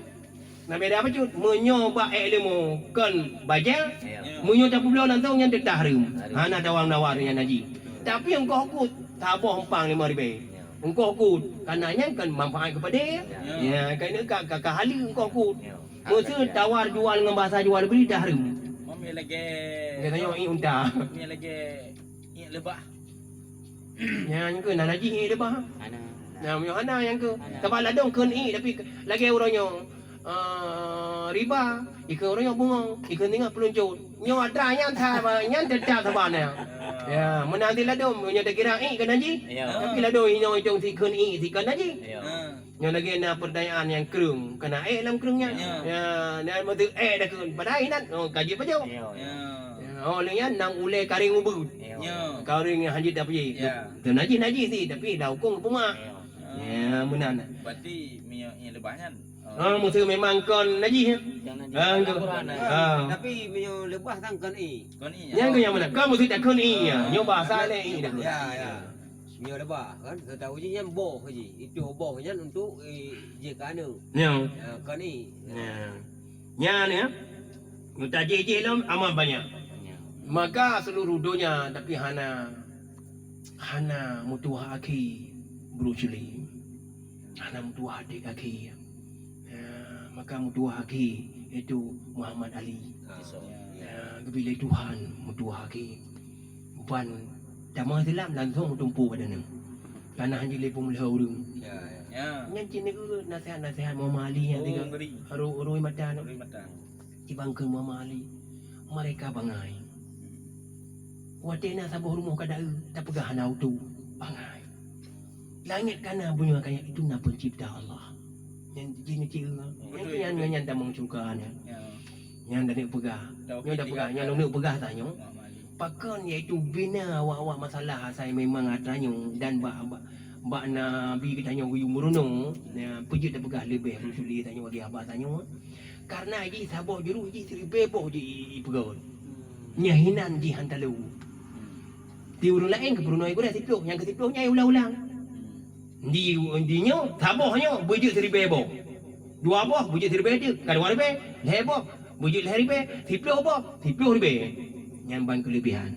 Na beda bacut. Meunyoe bak ék leumo kon baja, meunyoe tapubloe langsung nyan teutah hareuem. Hana tawar-nawar nyan haji. Tapi engkoh kut saboh empang lima ribèe. Engkoh kut, karena nyan kan manfaat kepada ya, kan ka, ka, ka hali engkoh kut. Meuseu tawar jual ngon bahasa jual beli dah hareuem. Mami lagi. Dia tanya i unta. Mami lagi. Iék leubah. Nyan ke na najih iék leubah. Hana. Nah, meunyoe hana nyang ke. Hana. Sabab ladôm kheun iék tapi lagèe uroe nyoe, eh, riba, ikheun uroe nyoe bungong, ikheun singoh peuluncot. Nyoe atra nyan sa-, nyan teutap saban nyan. Ya, meunan di ladôm, nyoe takira iék keu najih. Ya. Tapi ladôm inoe itong sikheun iék, sikheun najih. Ya. Ha. Nyoe lagèe na pertanyaan nyang kreueng, keuneuk ék lam kreueng nyan. Ya. Ya, nyan meuteu ék dah kheun. Padahai inan, oh, ka jipajoh. Ya, ya. Ya, oh, lheueh nyan nang ulèe karéng ubeut. Ya. Karéng nyang hanjeuet tapié. Ya. Teu najih-najih sit, tapi dah hukôm geupeumat. Ya. Ya, meunan. Berarti minyeuk nyang leubah nyan, oh. Ha, meuseu memang kon najih, ya. Yang najih. Ha, laporan, ha. Tapi minyeuk leubah kan kon iék. Kon iék, ya. Nyan ke nyang meunan? Kon meuseu takheun iék, ya. Nyoe bahasa lé iék dah. Ya, ya. Nyoe leubah kan, seutau jih nyan boh jih. Itu boh nyan untuk, eh, jih ka anu. Nyoe. Ya, kan ni. Ya. Nyan ya. Meutajih-jih lom amat banyak. Ya. Maka seluruh donya tapi hana, hana meutuwah akhé Bruce Lee. Hana meutuwah adik akhé. Ya, maka meutuwah akhé itu Muhammad Ali. Ah. Ya, geubri lé Tuhan meutuwah akhé. Ban tamong Islam langsung meutumpô bak droeneuh. Kana hana lé peumeuliha ureueng. Ya, ya. Ya. Nyan cit neueu nasihat-nasihat Muhammad Ali nyan. Oh, tiga. Ngeri. Ru-, rui mata tu. Rui mata. Jibangkeue Muhammad Ali. Mereka bangai. Watèe na saboh rumoh ka daeu, tapeugah hana utu. Bangai. Langét kana bunoe kaya itu na pencipta Allah. Nyan jih neucit. Betul, nyan, betul. Nyan tamong syurga nyan. Ya. Nyan dah neuk peugah. Tauhid. Nyan dah peugah, nyan neuk peugah tanyoe. Muhammad Ali. Pakon yaitu bina awak-awak masalah asai memang atra nyoe dan bak, bak, bak Nabi geutanyoe geuyue meurunoe, ya, peue jeuet tapeugah leubeh beutôi tanyoe bagi haba tanyoe. Karena jih saboh jurus jih siribèe boh jih i, i, ipeugöt. Nyan hinan jih han talo. Di ureueng laén keu peurunoe gurèe siploh, nyang keu siploh nyan ulang-ulang. Di, di nyoe, saboh nyoe beujeuet siribèe boh. Dua boh beujeuet siribèe teuk, ka dua ribèe, lhèe boh beujeuet lhèe ribèe, siploh boh, siploh ribèe. Nyan ban keuleubihan.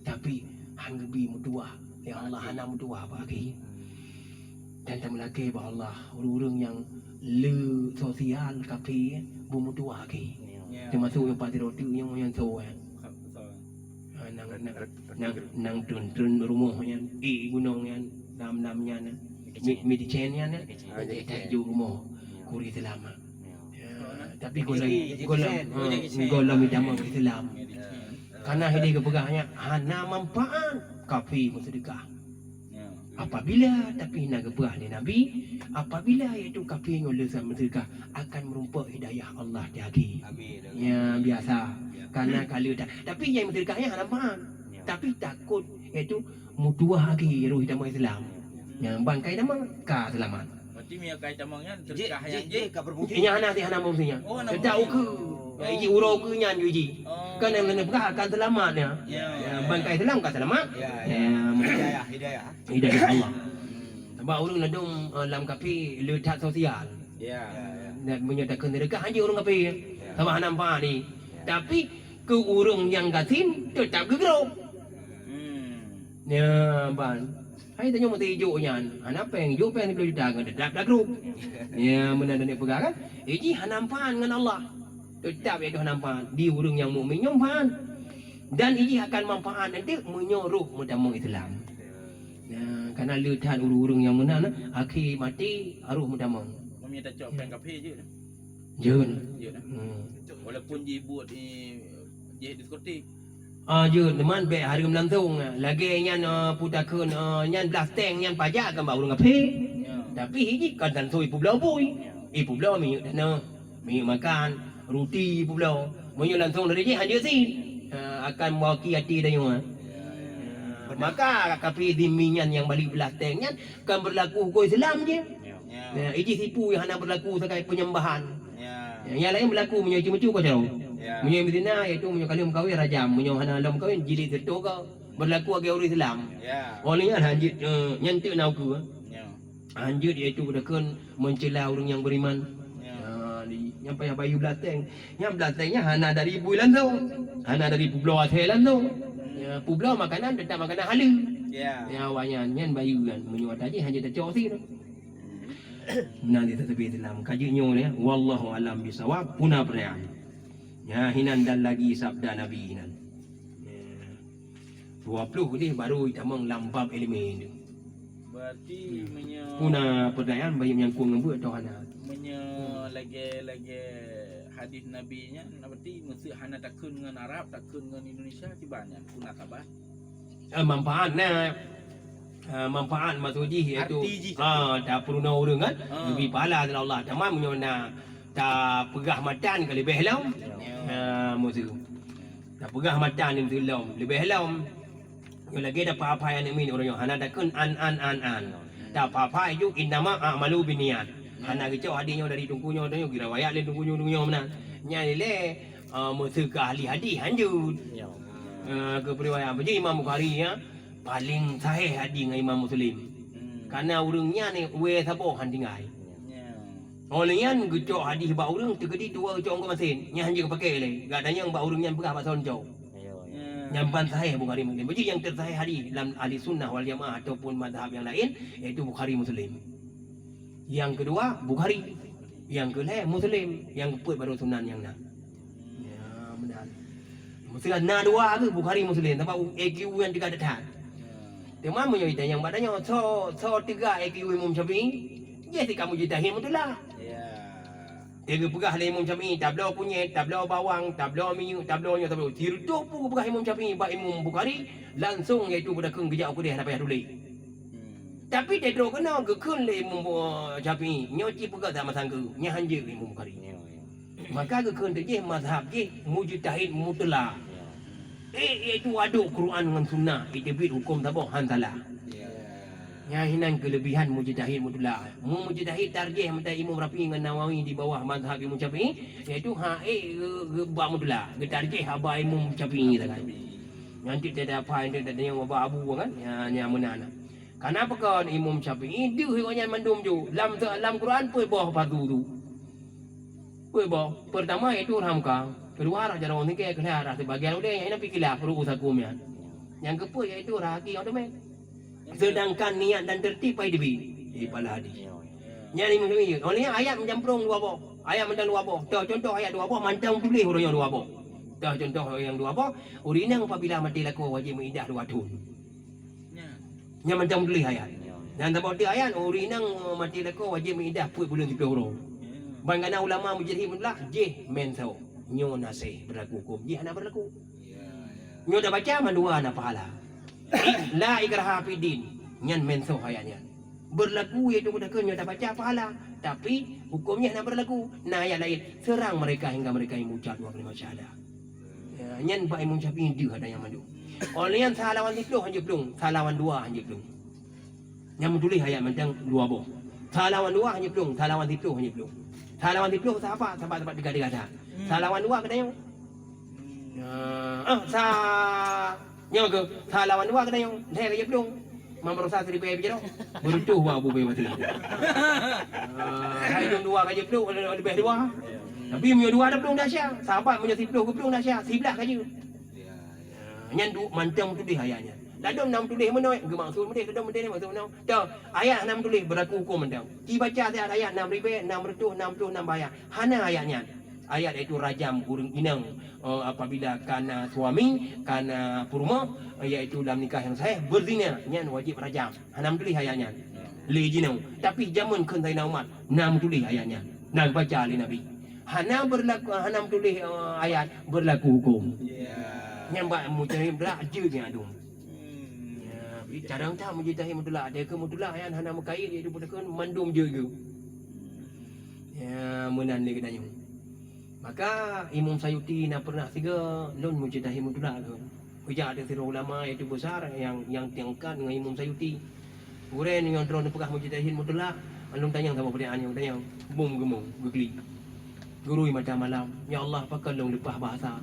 Tapi han geubri meutuwah. Ya Allah hana meutuwah bak akhé. Dan tameulakèe bak Allah, ureueng-ureueng nyang le sosial kafé beumeutuwah akhé. Ya. Teumasok nyang patriotik nyang, nyang soe, eh. Betul. Ah, nang, nang, nang, nang treun-treun rumoh nyan, eh, gunong nyan, dam-dam nyan, eh. Medicine. Medicine nyan, eh. Medicine. Jadi, tak ju rumoh, ya. Kuri seulamat. Ya. Ya, tapi goh lom, goh lom, ha, goh lom itamong Islam. Karena hideh geupeugah nyan hana manfaat kafé meuseudeukah. Ya. Apabila, tapi na geupeugah lé Nabi, apabila yaitu kafé nyoe le seumeuseudeukah, akan meurumpok hidayah Allah di akhé. Amin. Ya, biasa. Ya. Karena ka le that. Tapi nyang meuseudeukah nyan hana manfaat. Ya. Tapi takot yaitu meutuwah akhé roh tamong Islam. Ya. Ya, ban ka tamong ka seulamat. Berarti meunyoe ka tamong nyan, jih, sedekah jih, nyang jih, jih ka berfungsi. Nyan hana, hana berfungsi nyan. Oh, hana berfungsi. Tetap ukeue. Oh. Ya, iji uroe ukeue nyan ju iji. Oh. Kan nyang leuneuk peugah akan seulamat nyan. Ya. Ya, ban ka Islam ka seulamat. Ya, ya. Ya, hidayah, hidayah. Hidayah Allah. Hmm. Sabab ureueng ladom, eh, lam kafé le that sosial. Ya. Dan meunyoe takheun sedekah, hanjeuet ureueng kafé. Ya. Sabab hana manfaat ni. Ya. Tapi keu ureueng nyang gasien, teutap geugrob. Hmm. Ya, ban. Hai tanyoe meusti ijok nyan. Hana péng, ijok péng siplôh juta ngon teutap tagrob. Ya, meunan dan peugah kan? Iji hana manfaat ngon Allah. Teutap yaitu hana manfaat. Di ureueng nyang mukmin nyoe manfaat. Dan iji akan manfaat nanti meunyoe roh meutamong Islam. Ya, karena le that ureueng-ureueng nyang meunan, akhé maté roh meutamong. Meunyoe tacok péng kafé jeuet. Jeuet. Jeuet, eh? Hmm. Walaupun jibuet di, jih diskotik. Ah, jeuet, teuma bèk hareuem langsong. Lagèe nyan, ah, peutakheun, ah, nyan blah steng nyan pajak kan bak ureueng kafé. Ya. Tapi iji kan langsong ipeubloe bui. Ya. Ipeubloe minyeuk tanah, minyeuk makan, ruti ipeubloe. Meunyoe langsong dari jih hanjeuet cit. Ah, akan mewakili até tanyoe. Ya, ya. Maka kafé zimmi nyan nyang balik blah steng nyan kan berlaku huköm Islam jih. Ya. Ya, iji sipu nyang hana berlaku sagai penyembahan. Ya. Ya, nyang laén berlaku meunyoe icu-micu ka carông. Ya. Meunyoe beuzina, yaitu meunyoe ka lheueh meukawen rajam, meunyoe hana lom meukawen jilid siratoh ka. Berlaku lagèe ureueng Islam. Ya. Oleh nyan hanjeuet, eh, nyan teuk na ukeue. Ya. Hanjeuet yaitu takheun mencela ureueng nyang beriman. Ya. Ya, di, nyang payah bayeue blah steng. Nyang blah steng nyan hana dari bui langsong. Hana dari peubloe asèe langsong. Ya, peubloe makanan teutap makanan haleue. Ya. Ya, awak nyan, nyan bayeue nyan. Meunyoe ata jih hanjeuet tacok sit. Meunan di tasbih Islam. Ka jeuet nyoe ya. Wallahu a'lam bishawab. Puna peurayaan. Ya, hinan dan lagi sabda Nabi hinan. Ya. Dua puluh deh baru itamong lam bab ileumèe tu. Berarti, hmm, meunyoe puna peurayaan bayeue nyang kong ngon beuet atau hana? Meunyoe, hmm, lagèe, lagèe hadis Nabi nyan, berarti meuseu hana takheun ngon Arab, takheun ngon Indonesia, kiban nyan puna saban. Eh, manfaat na. Eh, manfaat maksud jih iaitu, arti jih, ah, tapeurunoe ureueng kan, ah, geubri pahala lé Allah. Teuma meunyoe na tapeugah matan ka leubeh lom. Ya. Ah, maksud. Tapeugah matan nyan lom, leubeh lom. Nyoe lagèe tapeugah-peugah nyang meunan uroe nyoe hana takheun an, an, an, an. Tapeugah-peugah ju innama a'malu binniyat. Hana geucok hadis nyoe dari teungku nyoe, nyoe geuriwayat lé teungku nyoe, teungku nyoe meunan. Nyan ilèe, ah, meuseu keu ahli hadis hanjeuet. Ya. Ah, keu peuriwayat. Jadi Imam Bukhari, ya, paléng sahih hadis ngon Imam Muslim. Hmm. Karena ureueng nyan wèe saboh han tinggai. Ya. Óh lheueh nyan geucok hadis bak ureueng teukeudi dua geucok eungkôt masen. Nyan hanjeuet geupaké lé. Gata nyang bak ureueng nyan peugah bak soe neucok. Ya. Nyan ban sahih Bukhari Muslim. Jadi nyang teusahih hadis lam Ahli Sunnah wal Jamaah ataupun mazhab nyang laén, yaitu Bukhari Muslim. Nyang keudua, Bukhari. Nyang keulhèe, Muslim. Nyang keupeuet baru Sunan nyang na. Ya, meunan. Meusti na dua kheueh Bukhari Muslim, sabab I Q nyan teuga that-that. Teuma meunyoe itanyong bak tanyoe, soe, soe teuga I Q Imam Syafi'i? Jih si kamoe jitahid mutulak. Ya. Dia geupeugah lé Imam Syafi'i, tabloe kunyét, tabloe bawang, tabloe minyeuk, tabloe nyoe, tabloe. Sireutôh peue geupeugah Imam Syafi'i bak Imam Bukhari, langsong yaitu beudakeueng geujak u keudeh hana payah tuléh. Hmm. Tapi teutroh keunoe geukheun lé Imam, eh, Syafi'i, nyoe cit peugah sama sanggeue, nyan hanjeuet Imam Bukhari. Ya, ya. Maka geukheun teujih mazhab jih mujtahid mutlak. Ya. Eh, yaitu aduk Quran ngon Sunnah, iteubiet huköm saboh han salah. Ya. Nyan hinan keuleubihan mujtahid mutlak. Mu-, mujtahid tarjih meutai Imam Rafi'i ngon Nawawi di bawah mazhab Imam Syafi'i, yaitu ha, eh, ge-, ge-, bak mutlak, geutarjih haba Imam Syafi'i sagai. Nyan cit tada apa, nyan tada nyang bak abu kan? Ya, nyan meunan. Kana pakon Imam Syafi'i deuh gobnyan mandum ju. Lam, lam Quran peuet boh fardu tu. Peuet boh. Pertama yaitu rhah muka. Keudua rhah jaroe singkèe, keulhèe rhah sibagian udeb, nyang inan pih khilaf ru'usakum nyan. Nyang keupeuet yaitu rhah gaki nyang teumé. Sedangkan niat dan tertib pai dibi. Di pala hadis. Nyan Imam Syafi'i. Óh lheueh nyan ayat meucamprong dua boh. Ayat mantong dua boh. Toh contoh ayat dua boh, mantong tuléh uroe nyoe dua boh. Toh contoh nyang dua boh, ureueng inong apabila maté lakoe wajéb meuiddah dua thon. Nyan mantong tuléh ayat. Ya. Dan saboh teuk ayat, ureueng inong maté lakoe wajéb meuiddah peuet buleuen siplôh uroe. Ya. Ban kana ulama mujtahid mutlak, jih meunan soe. Nyoe na sah berlaku huköm, jih hana berlaku. Ya, ya. Nyoe tabaca mandua na pahala. La ikraha fid din. Nyan mansuh ayat nyan. Beurlaku yaitu geutanyoe nyoe tabaca pahala, tapi huköm nyan hana beurlaku. Na ayat laén, seurang mereka hingga mereka yang mengucap dua kalimat syahadah. Ya, nyan bak Imam Syafi'i deuh ada nyang mandum. Óh lheueh nyan sa lawan siplôh han jiplueng, sa lawan dua han jiplueng. Nyang meutuléh ayat mantong dua boh. Sa lawan dua han jiplueng, sa lawan siplôh han jiplueng. Sa lawan siplôh sahabat, sahabat, sahabat tiga-tiga dah. Sa lawan dua geutanyoe. Ah, ah, sa nyoe keuh, sa lawan dua geutanyoe. Lhèe ka jiplueng. Mam berusaha siribèe bicara. Beureutoh wa Abu Bakar. Ah, hai dua ka jiplueng, leubeh dua. Tapi meunyoe dua taplueng dah sya, sahabat meunyoe siplôh geuplueng dah sya, siblaih ka jeuet. Ah, nyan du-, mantong tuléh ayat nyan. Ladôm na meutuléh meunoe, geumaksud meunoe, ladôm meutuléh maksud meunoe. Toh, ayat hana meutuléh, beurlaku huköm mantong. Ci baca siat ayat nam ribèe, nam reutôh, nam ploh nam bahya. Hana ayat nyan. Ayat yaitu rajam ureueng inong, eh, apabila kana suami, kana peurumoh, eh, yaitu lam nikah yang sahih, berzina, nyan wajib rajam. Hana meutuléh ayat nyan. Lé jinoe. Tapi jameun kheun Saidina Umar, na meutuléh ayat nyan. Na geubaca lé Nabi. Hana beurlaku, hana meutuléh, eh, ayat, beurlaku huköm. Ya. Nyan bak mujtahid mutlak jeuet nyan dum. Hmm. Ya, jadi carông that mujtahid mutlak. Dia keu mutlak nyan hana meukait, iaitu beutôi mandum jeuet geuh. Ya, meunan lé geutanyoe. Maka Imam Sayuti na pernah sigoe lôn mujtahid mutlak keu. Geujak di sidroe ulama yaitu besar nyang, nyang tingkat ngon Imam Sayuti. Gurèe nyoe droeneuh peugah mujtahid mutlak, lôn tanyong saboh peurtanyaan nyang tanyong. Bum geumong, geuklik. Geurui mata malam, "Ya Allah, pakon lôn leupah bahasa?"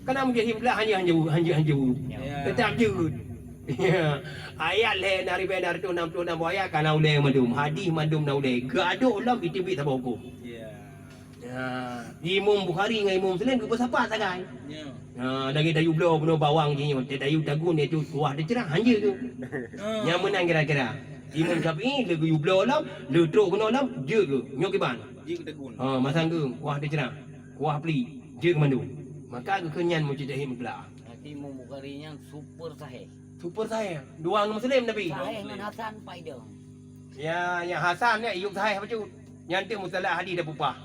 Kana mujtahid mutlak hana, hana, hana, hana. Ya. Teutap jeuet. Ya. Ayat lhèe na ribèe na reutôh nam ploh nam boh ayat kana ulèe mandum. Hadih mandum na ulèe. Geuadôk lom iteubiet saboh huköm. Ya. Ya, Imam Bukhari ngon Imam Muslim geupeusapat sagai. Ya. Ha, lagèe tayue bloe bunoe bawang jih nyoe, tayue tagun yaitu kuah teuceurah, hanjeuet tu. Ha. Nyang meunan kira-kira. Imam Syafi'i lé geuyue bloe lom, lé trok keunoe lom, jeuet geuh. Nyoe kiban. Jeuet keu tagun. Ha, masang geuh, kuah teuceurah, kuah pli, jeuet keu mandum. Maka geukheun nyan mujtahid mutlak. Berarti Imam Bukhari nyan super sahih. Super sahih. Dua ngon Muslim Nabi. Sahih ngon hasan paidong. Ya, nyang hasan nyan iyup sahih bacut. Nyan teuk mustalah hadis dah pupah.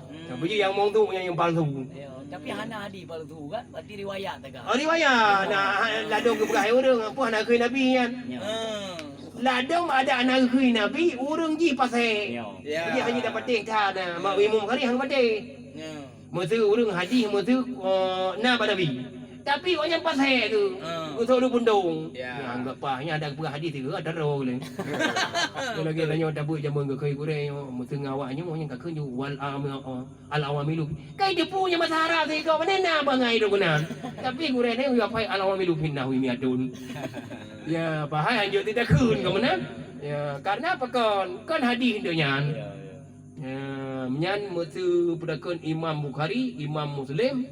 Hmm. Tapi nyang maudhu nyan nyang palsu. Ya, tapi hana hadis palsu kan? Berarti riwayat teuka. Oh, riwayat. Nah, ladôm geupeugah ureueng, apa hana keu Nabi nyan. Ya. Hmm. Ladôm ada hana keu Nabi, ureueng jih pasé. Ya. Ya. Jadi hanya dapat teh dah. Mak Imam Bukhari hang patéh. Ya. Meuseu ureueng hadih, meuseu, eh, na bak Nabi. Tapi awak nyan pasé tu. Ah. Geusok ureueng pundong. Ya. Nyan anggap paih nyan ada peugah hadih tu, ada roh lé. Lagèe tanyoe tabeuet jameun geukheun gurèe nyoe, meuseu ngon awak nyoe, awak nyan ka kheun ju wal am-, al-awamilu. Kai depu nyang bahasa Arab sigoe, mana na bangai tu keunan. Tapi gurèe nyoe ya pai al-awamilu fin nahwi mi'atun. Ya, pahai anjot tidak kheun keu meunan. Ya, karena apa kon? Kon hadih tu nyan. Ya, ya. Ya, nyan meuseu peudakon Imam Bukhari, Imam Muslim,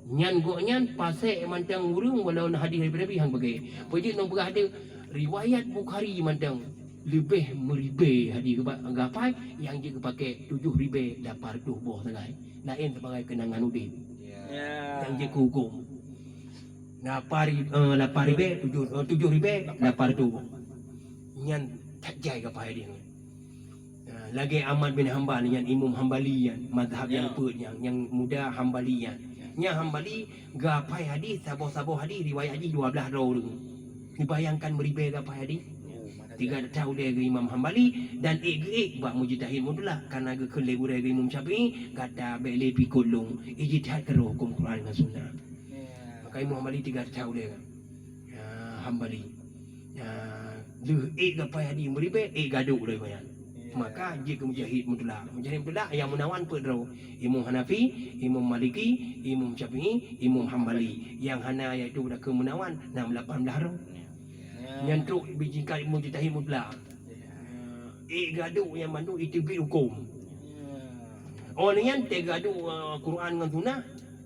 nyan gobnyan pasé mantong ureueng walau na hadih daripada Nabi han pakai. Peujeuet ngon peugah hadih riwayat Bukhari mantong leubeh meuribèe hadih geuba-, gapai nyang jeuet geupakai tujoh ribèe lapan reutôh boh sagai. Laén sibagai keunangan udép. Ya. Nyang jeuet keu huköm. Lapan ri-, eh, lapan ribèe tujoh, eh, tujoh ribèe lapan reutôh boh. Nyan that jai gapai hadih nyan. Ha, lagèe Ahmad bin Hambal nyan, Imam Hambali nyan, mazhab nyang peuet nyan, nyang muda Hambali nyan. Nyang Hambali gapai hadih, saboh-saboh hadih riwayat jih dua blaih droe ureueng. Bayangkan meuribèe gapai hadih. Tiga rata ulèe geuh Imam Hambali dan ék geuék bak mujtahid mutlak, karena geukheun lé gurèe geuh Imam Syafi'i, gata bèk lé pikot lôn, ijtihad keudroe huköm Quran ngon Sunnah. Maka Imam Hambali tiga rata ulèe geuh. Ya, Hambali. Ya, lheueh ék gapai hadih meuribèe, ék gadôk lé banyak. Ya. Maka jeuet keu mujtahid mutlak. Mujtahid mutlak nyang meunawan peuet droe. Imam Hanafi, Imam Maliki, Imam Syafi'i, Imam Hambali. Nyang hana yaitu dah keu meunawan, nam lapan blaih droe. Ya. Nyan trok bijingkat mujtahid mutlak. Ya. Ék gadôk nyang mandum iteubiet huköm. Ya. Oh, nyan teugadôk, eh, Quran ngon Sunnah.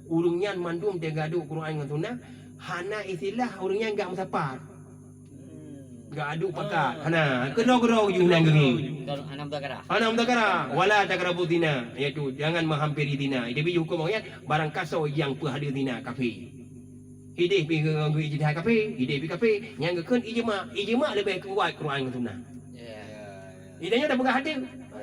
Ureueng nyan mandum teugadôk Quran ngon Sunnah. Hana istilah ureueng nyan gak meusapat. Hmm. Gak adu pakat. Ah. Hana. Keudroe-keudroe ju nyan geuh. Hana mudzakarah. Hana mudzakarah. Wala taqrabu zina. Yaitu, jangan menghampiri zina. Jadi, huköm nyan, barang kasoe nyang peuhadé zina, kafé. Idéh pih geu-, geu-, ijtihad kafé, idéh pih kafé. Nyang geukheun ijma. Ijma leubeh kuat Quran ngon Sunnah. Ya. Idéh nyoe dah peugah hadé.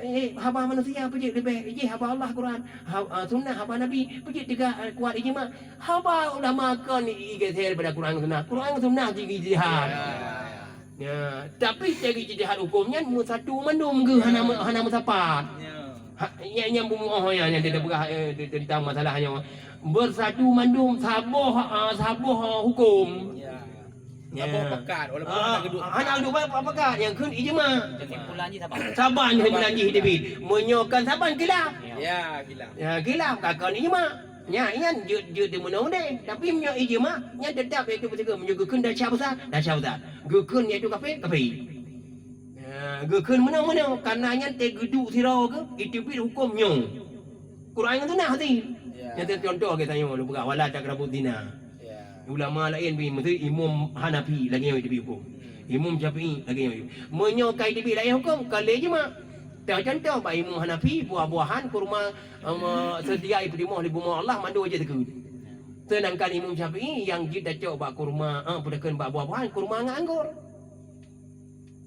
Eh, haba manusia peujeuet leubeh. Ijih haba Allah Quran. Ha-, ah, Sunnah haba Nabi. Peujeuet teuga, eh, kuat ijma. Haba ulama kon i-, igeser daripada Quran ngon Sunnah. Quran ngon Sunnah jih ijtihad. Ya. Ya, tapi dari ijtihad hukum nyan meusatu mandum geuh hana me-, hana meusapat. Ya. Ha, nyan, nyan bumuoh nyan, nyan dia peugah, eh, tentang masalah nyoe. Beusatu mandum saboh, ah, saboh, ah, hukum. Ya. Ya. Saboh pakat, walaupun Ah, hana geuduk hana pakat. Geuduk pakat, nyang kheun ijma. Kesimpulan jih saban. Saban kesimpulan jih teubiet. Meunyoe kan saban khilaf. Ya, khilaf. Ya, khilaf, ka kon ijma. Nya, nyan jeuet, jeuet deungon deh. Tapi meunyoe ijma, nyan tetap iaitu beutôi. Meunyoe geukheun dasya besar, dasya besar. Geukheun iaitu kafé, kafé. Ya, geukheun meunoe, meunoe. Karena nyan teugeuduk sidroe keuh, iteubiet huköm nyoe. Quran ngon Sunnah hati. Ya. Nyan contoh geutanyoe, lôn peugah, "Wala taqrabuz zina." Ya. Ulama laén bi, meusti Imam Hanafi lagèe nyoe iteubiet huköm. Hmm. Imam Syafi'i lagèe nyoe. Meunyoe ka iteubiet laén huköm, ka lé ijma. Teuh contoh, bak Imam Hanafi, buah-buahan, kurma, em, seudia ipeutimoh lé bumoe Allah, mandum wajéb zakeuet. Seudangkan Imam Syafi'i nyang jeuet tacok bak kurma, eh, peue takheun bak buah-buahan, kurma ngon anggor.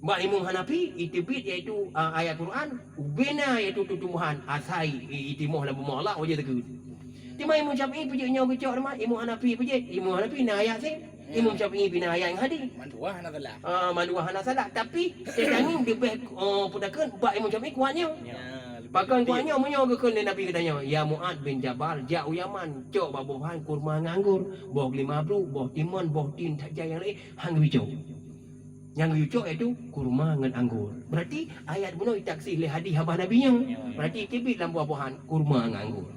Bak Imam Hanafi, iteubiet iaitu, eh, ayat Quran, ubena iaitu tumbuhan, asai i-, itimoh lam bumoe Allah, wajéb zakeuet. Teuma Imam Syafi'i peujeuet nyoe geucok teuma, Imam Hanafi peujeuet, Imam Hanafi na ayat sih. Imam Syafi'i pih na ayat nyang hadis. Mandua hana salah. Ah, mandua hana salah. Tapi, seudangkan leubeh, oh, peue takheun bak Imam Syafi'i kuat nyoe. Ya, lebih Pakon kuat nyoe, meunyoe geukheun lé Nabi geutanyoe, "Ya Mu'ad bin Jabal, jak u Yaman, cok bak buah-buahan kurma ngon anggor, boh geulimabru, boh timon, boh tin, tajai nyang laén, han geubicok." Nyang geubicok iaitu kurma ngon anggor. Berarti ayat bunoe itaksih lé hadis haba Nabi nyoe. Ya, ya. Berarti iteubiet lam buah-buahan kurma ngon anggor.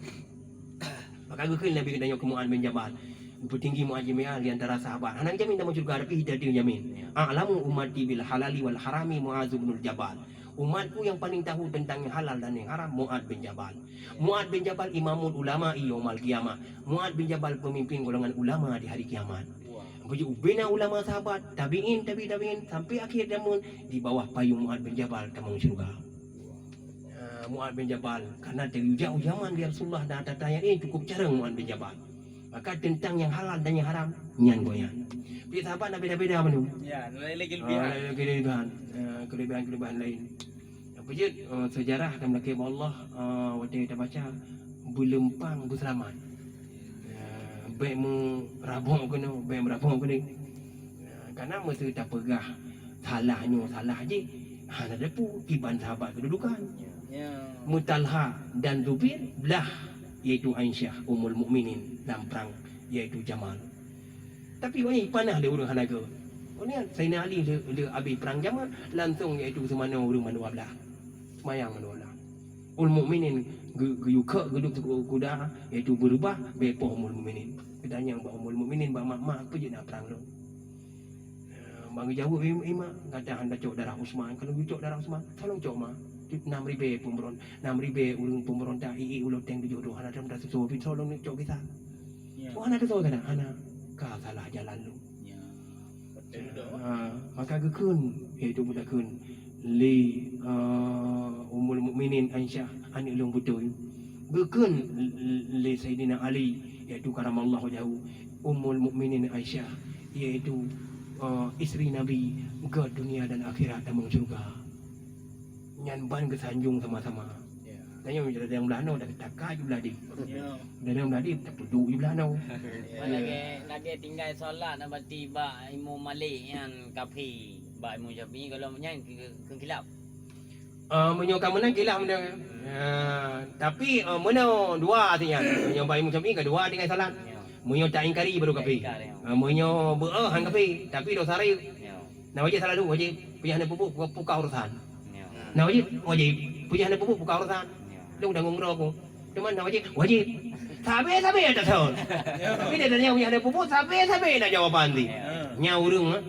Maka geukheun Nabi geutanyoe keu Mu'ad bin Jabal. Geupeutinggi Mu'ad bin Jabal di antara sahabat. Hana geujamin tamong syeuruga, tapi hita teuh jamin. Ya. "A'lamu ummati bil halali wal harami Mu'adz bin Jabal." Umatku nyang paling tahu tentang nyang halal dan nyang haram, Mu'ad bin Jabal. Mu'ad bin Jabal imamul ulama yaumal qiyamah. Mu'ad bin Jabal pemimpin golongan ulama di hari kiamat. Wah. Beujeuet ubena ulama sahabat, tabi'in, tabi' tabi'in, sampai akhir zaman di bawah payung Mu'ad bin Jabal tamong syeuruga. Ah, Mu'ad bin Jabal, karena teuh jak u Yaman di Rasulullah dan tata nyang laén cukup carông Mu'ad bin Jabal. Maka teuntang nyang halal dan nyang haram, nyan gobnyan. Tapi sahabat na beda-beda bandum. Ya, na laén lagi keulebihan. Ah, laén lagi keulebihan. Ah, keulebihan-keulebihan laén. Apa jeuet, ah, seujarah dan meulakée bak Allah, ah, watée tabaca, beuleumpang beuseulamat. Ah, bék meurabok keunoe, bék meurabok keunoe. Ah, karena meuseu tapeugah salah nyoe salah jih, hana teupeu kiban sahabat keududukan. Ya. Mutalha dan Zubair blah, yaitu Aisyah Ummul Mukminin lam prang, yaitu Jamal. Tapi awaknyan panah lé ureuëng hana geu. Awaknyan Saidina Ali le, le abéh prang Jamal, langsung yaitu seumanoe ureuëng mandua blah. Seumayang mandua blah. Ummul Mukminin geu-, geuyue kheuk geuduek kuda, yaitu beureubah, bék poh Ummul Mukminin. Geutanyong bak Ummul Mukminin, bak mak-mak, "Peue jeuet na prang lôn?" Eh, ban geujaweueb ié-, ié mak, "Gata hana cok darah Utsman. Kalau geucok darah Utsman, tolong cok ma. Nam ribée peumeuron-, nam ribée ureuëng peumeurontak ié-ié ulo tank tujoh droe hana teuseusua, tapi tolong cok gisa." Ya. Oh, hana teuseusua gata? Hana. Ka salah jalan lôn. Ya. Betul tu. Ha, maka geukheun, yaitu geukheun lé, eh, Ummul Mukminin Aisyah, aneuëk lôn beutôi. Geukheun lé Saidina Ali, yaitu karamallahu wajhahu, Ummul Mukminin Aisyah, yaitu, eh, isteri Nabi, göt dunia dan akhirat tamong syeuruga. Nyan ban geusanjong sama-sama. Ya. Tanyoe meunyoe dalam beulahnoe, dah taka ju beuladi. Ya. Dalam beuladi, tapeuduek ju beulahnoe. Ya. Lagée, lagée tinggai salat na bati bak Imam Malik nyan kafé, bak Imam Syafi'i kalau nyan keu, keu khilaf. Ah, meunyoe ka meunan khilaf meunan. Ah, tapi, ah, meunoe dua artinya. Meunyoe bak Imam Syafi'i ka dua tinggai salat. Ya. Meunyoe tak ingkari baru kafé. Ingkar, ya. Ah, meunyoe beu'ah han kafé, tapi dosa rayeuk. Ya. Na wajéb salat lheueh, wajéb. Peue nyang hana peubuet, buka, buka urusan. Ya. Na wajéb, wajéb. Peue nyang hana peubuet, buka urusan. Ya. Lôn tanggong droe ku. Teuma na wajéb, wajéb. Sabe-sabe ata thon. Ya. Tapi dia tanya peue nyang hana peubuet, sabe-sabe na jawaban ti. Ya. Nya ureuëng, eh,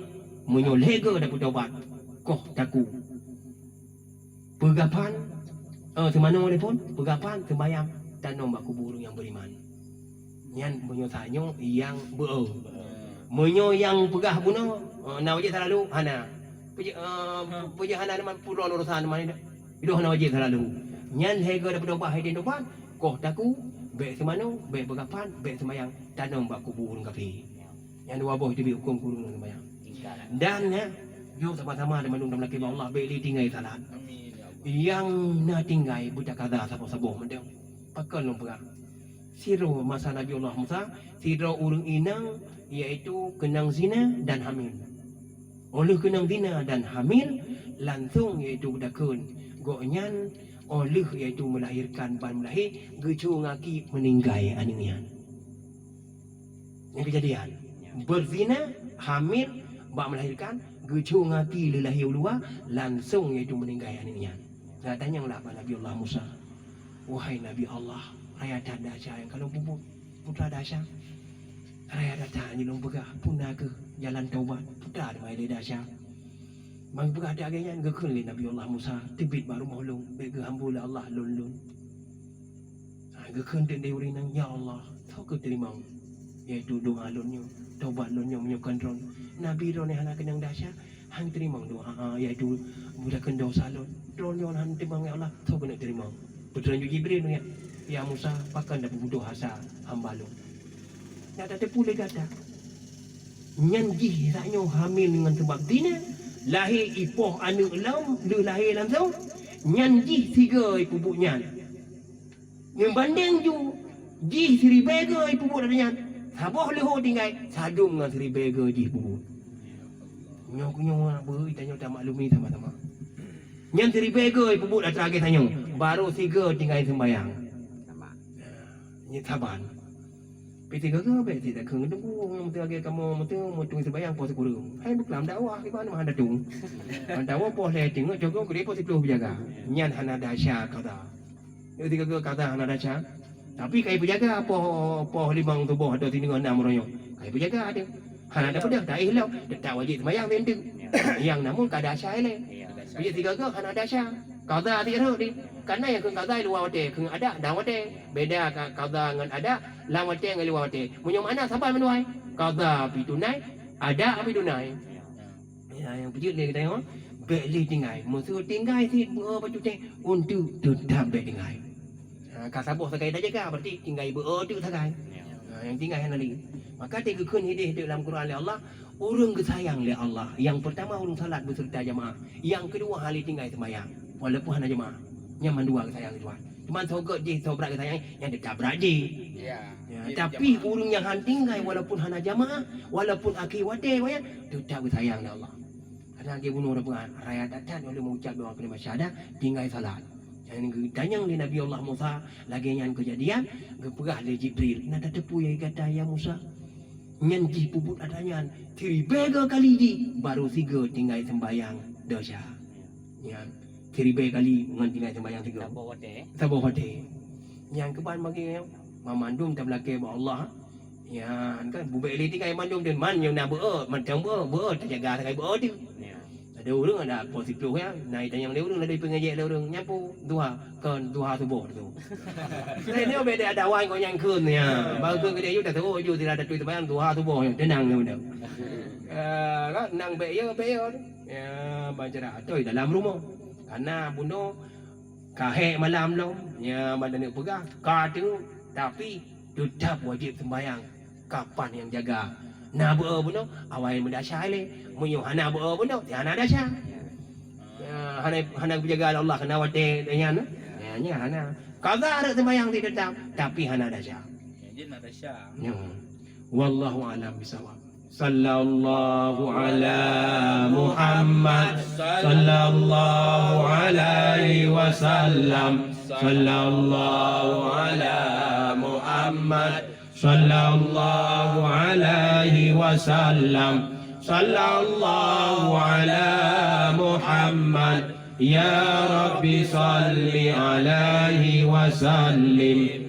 meunyoe lhée goe dah peutobat, koh taku. Peugah phan, eh, seumanoe lé phon, peugah phan, seumayang, tanom bak kubu ureuëng nyang beriman. Nyan meunyoe tanyoe nyang beu-, meunyoe nyang peugah bunoe, eh, na wajéb salat lheueh, hana. Peue jeuet, eh, peue jeuet hana, teuma pulon urusan teuma nyoe. Idoh na wajéb salat lheueh. Nyan lhée goe dah peutobat, hai tobat, koh taku, bék seumanoe, bék peugah phan, bék seumayang, tanom bak kubu ureuëng kafé. Nyan dua boh teubiet huköm keu ureuëng nyang seumayang. Dan, ya, jom sama-sama dan mandum dalam lakée Allah, bék lé tinggai salat. Amin, ya Allah. Nyang na tinggai beutakaza saboh-saboh mantong. Pakon lôn peugah? Sidroe masa Nabi Allah Musa, sidroe ureuëng inong, yaitu keunong zina dan hamil. Óh lheueh keunong zina dan hamil, langsong yaitu geudakheun gobnyan óh lheueh yaitu melahirkan ban meulahé geucue ngaki meuninggai aneuëk nyan. Nyang keujadian, beuzina, hamil, bak melahirkan, geucue ngaki lé lahé u luwa, langsong yaitu meuninggai aneuëk nyan. Ka tanyong lah bak Nabi Allah Musa, "Wahai Nabi Allah, raya that dasya nyang ka lôn peubuet, peue teuma dasya? Raya that-that nyang lôn peugah, peue na kheueh jalan taubat, peue teuma teuma ilée dasya?" Ban geupeugah that lagée nyan, geukheun lé Nabi Allah Musa, "Teubiet bak rumoh lôn, bék geuhambô lé Allah lôn lôn." Ha, geukheun teuk lé ureuëng nyan, "Ya Allah, soe kheueh teurimong, yaitu doá lôn nyoe, taubat lôn nyoe meunyoe kon Droeneueh? Nabi Droeneueh hana keunong dasya, han teurimong doá, yaitu beudakheun desya lôn. Droeneueh hana teurimong, ya Allah, soe keuneuk teurimong?" Peutron ju Jibril nyan, "Ya Musa, pakon tapeubudoh asa hamba lôn? Nyak tateupeue lé gata. Nyan jih saat nyoe hamil ngon sabab zina, lahé ipoh aneuëk lom lheueh lahé langsong, nyan jih sigoe ipeubuet nyan. Meubandéng ju jih siribée goe ipeubuet atra nyan, saboh leuho tinggai, sadum ngon siribée goe jih peubuet." Nyoe keuh nyoe beu tanyoe tamaklumi sama-sama. Nyan siribée goe ipeubuet atra lagée tanyoe, barô sigoe tinggai seumbahyang. Nyan saban. Pih sigoe-goe bék sit takheun, "Tunggu, meuteuh lagée kamoe meuteuh, meuteuh seumbahyang poh sikureueng." Hai beuklam dakwah, kiban meuhan datong. Mantong poh lhée teungoh cok goe poh siplôh beujaga. Nyan hana dasya qadha. Nyang sigoe-goe qadha hana dasya. Tapi ka ipeujaga poh, poh limong suboh atau sineungoh nam uroe nyoe. Ka ipeujaga teuh. Hana tapeudeuh, taéh lom. Teutap wajéb seumayang teuntèe. Ya. Nyang namun ka dasya ilée. Ya. Tapi nyang sigoe-goe hana dasya. Qadha tiep rhot di. Karena nyang keu qadha luwa watée, keu ada dalam watée. Beda ka-, qadha ngon ada, lam watée ngon luwa watée. Meunyoe makna saban meunuai. Qadha pih tunai, ada pih tunai. Ya. Ya, nyang peujeuet lé geutanyoe, bék lé tinggai. Meuseu tinggai sit beu-o bacut teh, untuk teutap bék tinggai. Ha, ka saboh sagai tajaga, berarti tinggai beu-o teuk sagai. Ya. Ha, nyang tinggai hana lé. Maka teugeukheun hidéh teuk lam Quran lé Allah, ureuëng geusayang lé Allah. Nyang peurtama ureuëng salat beuseureuta jamaah. Nyang keudua hana lé tinggai seumayang, walaupun hana jamaah. Nyan mandua geusayang lé Tuhan. Cuman soe gét jih, soe brat geusayang, nyan teutap brat jih. Ya. Ya, tapi ureuëng nyang han tinggai walaupun hana jamaah, walaupun akhé watée, teutap geusayang lé Allah. Karena geubunoe ureuëng peugah, raya that-that ulôn meuucap dua kalimat syahadat, tinggai salat. Nyang geutanyong lé Nabi Allah Musa, lagée nyan keujadian, geupeugah lé Jibril, "Na tateupeue ya gata ya Musa? Nyan jih peubuet atra nyan, siribée goe kali jih, barô sigoe tinggai seumbahyang desya." Nyan, siribée kali ngon tinggai seumbahyang sigoe. Saboh watée. Saboh watée. Nyang keuban bagi nyoe, mamandum tameulakée bak Allah. Nyan kan, bubek lé tinggai mandum deuh, man nyoe na beu-o, mantong beu-o, beu-o, tajaga sagai beu-o teuh. Ya. Ada ureuëng ada poh siplôh ya, na itanyong lé ureuëng, ada ipeungejek lé ureuëng, nyapu, duha, kon duha suboh tu. Lain nyoe beda ada wan kok nyang kheun ya. Baru kheun geude yue dah tu, ju tidak ada tu sembahyang duha suboh nyoe, tenang nyoe dah. Eh, kan, nang bék ya, bék ya. Ya, baca dah, atoi dalam rumoh. Karena bunoe ka hék malam lom, ya, ban taneuk peugah, ka teungoh, tapi teutap wajéb seumbahyang. Kapan nyang jaga? Na beu-o bunoe, awai meudasya ilée. Meunyoe hana beu-o bunoe, ya hana dasya. Ya, hana, hana geujaga lé Allah keunan watée nyan. Ya, nyan hana. Qadha rot seumbahyang sit teutap, tapi hana dasya. Jih na dasya. Ya. Wallahu a'lam bishawab. Sallallahu ala Muhammad. Sallallahu alaihi wasallam. Sallallahu ala Muhammad. Sallallahu alaihi wasallam. Sallallahu ala Muhammad. Ya Rabbi salli alaihi wasallim.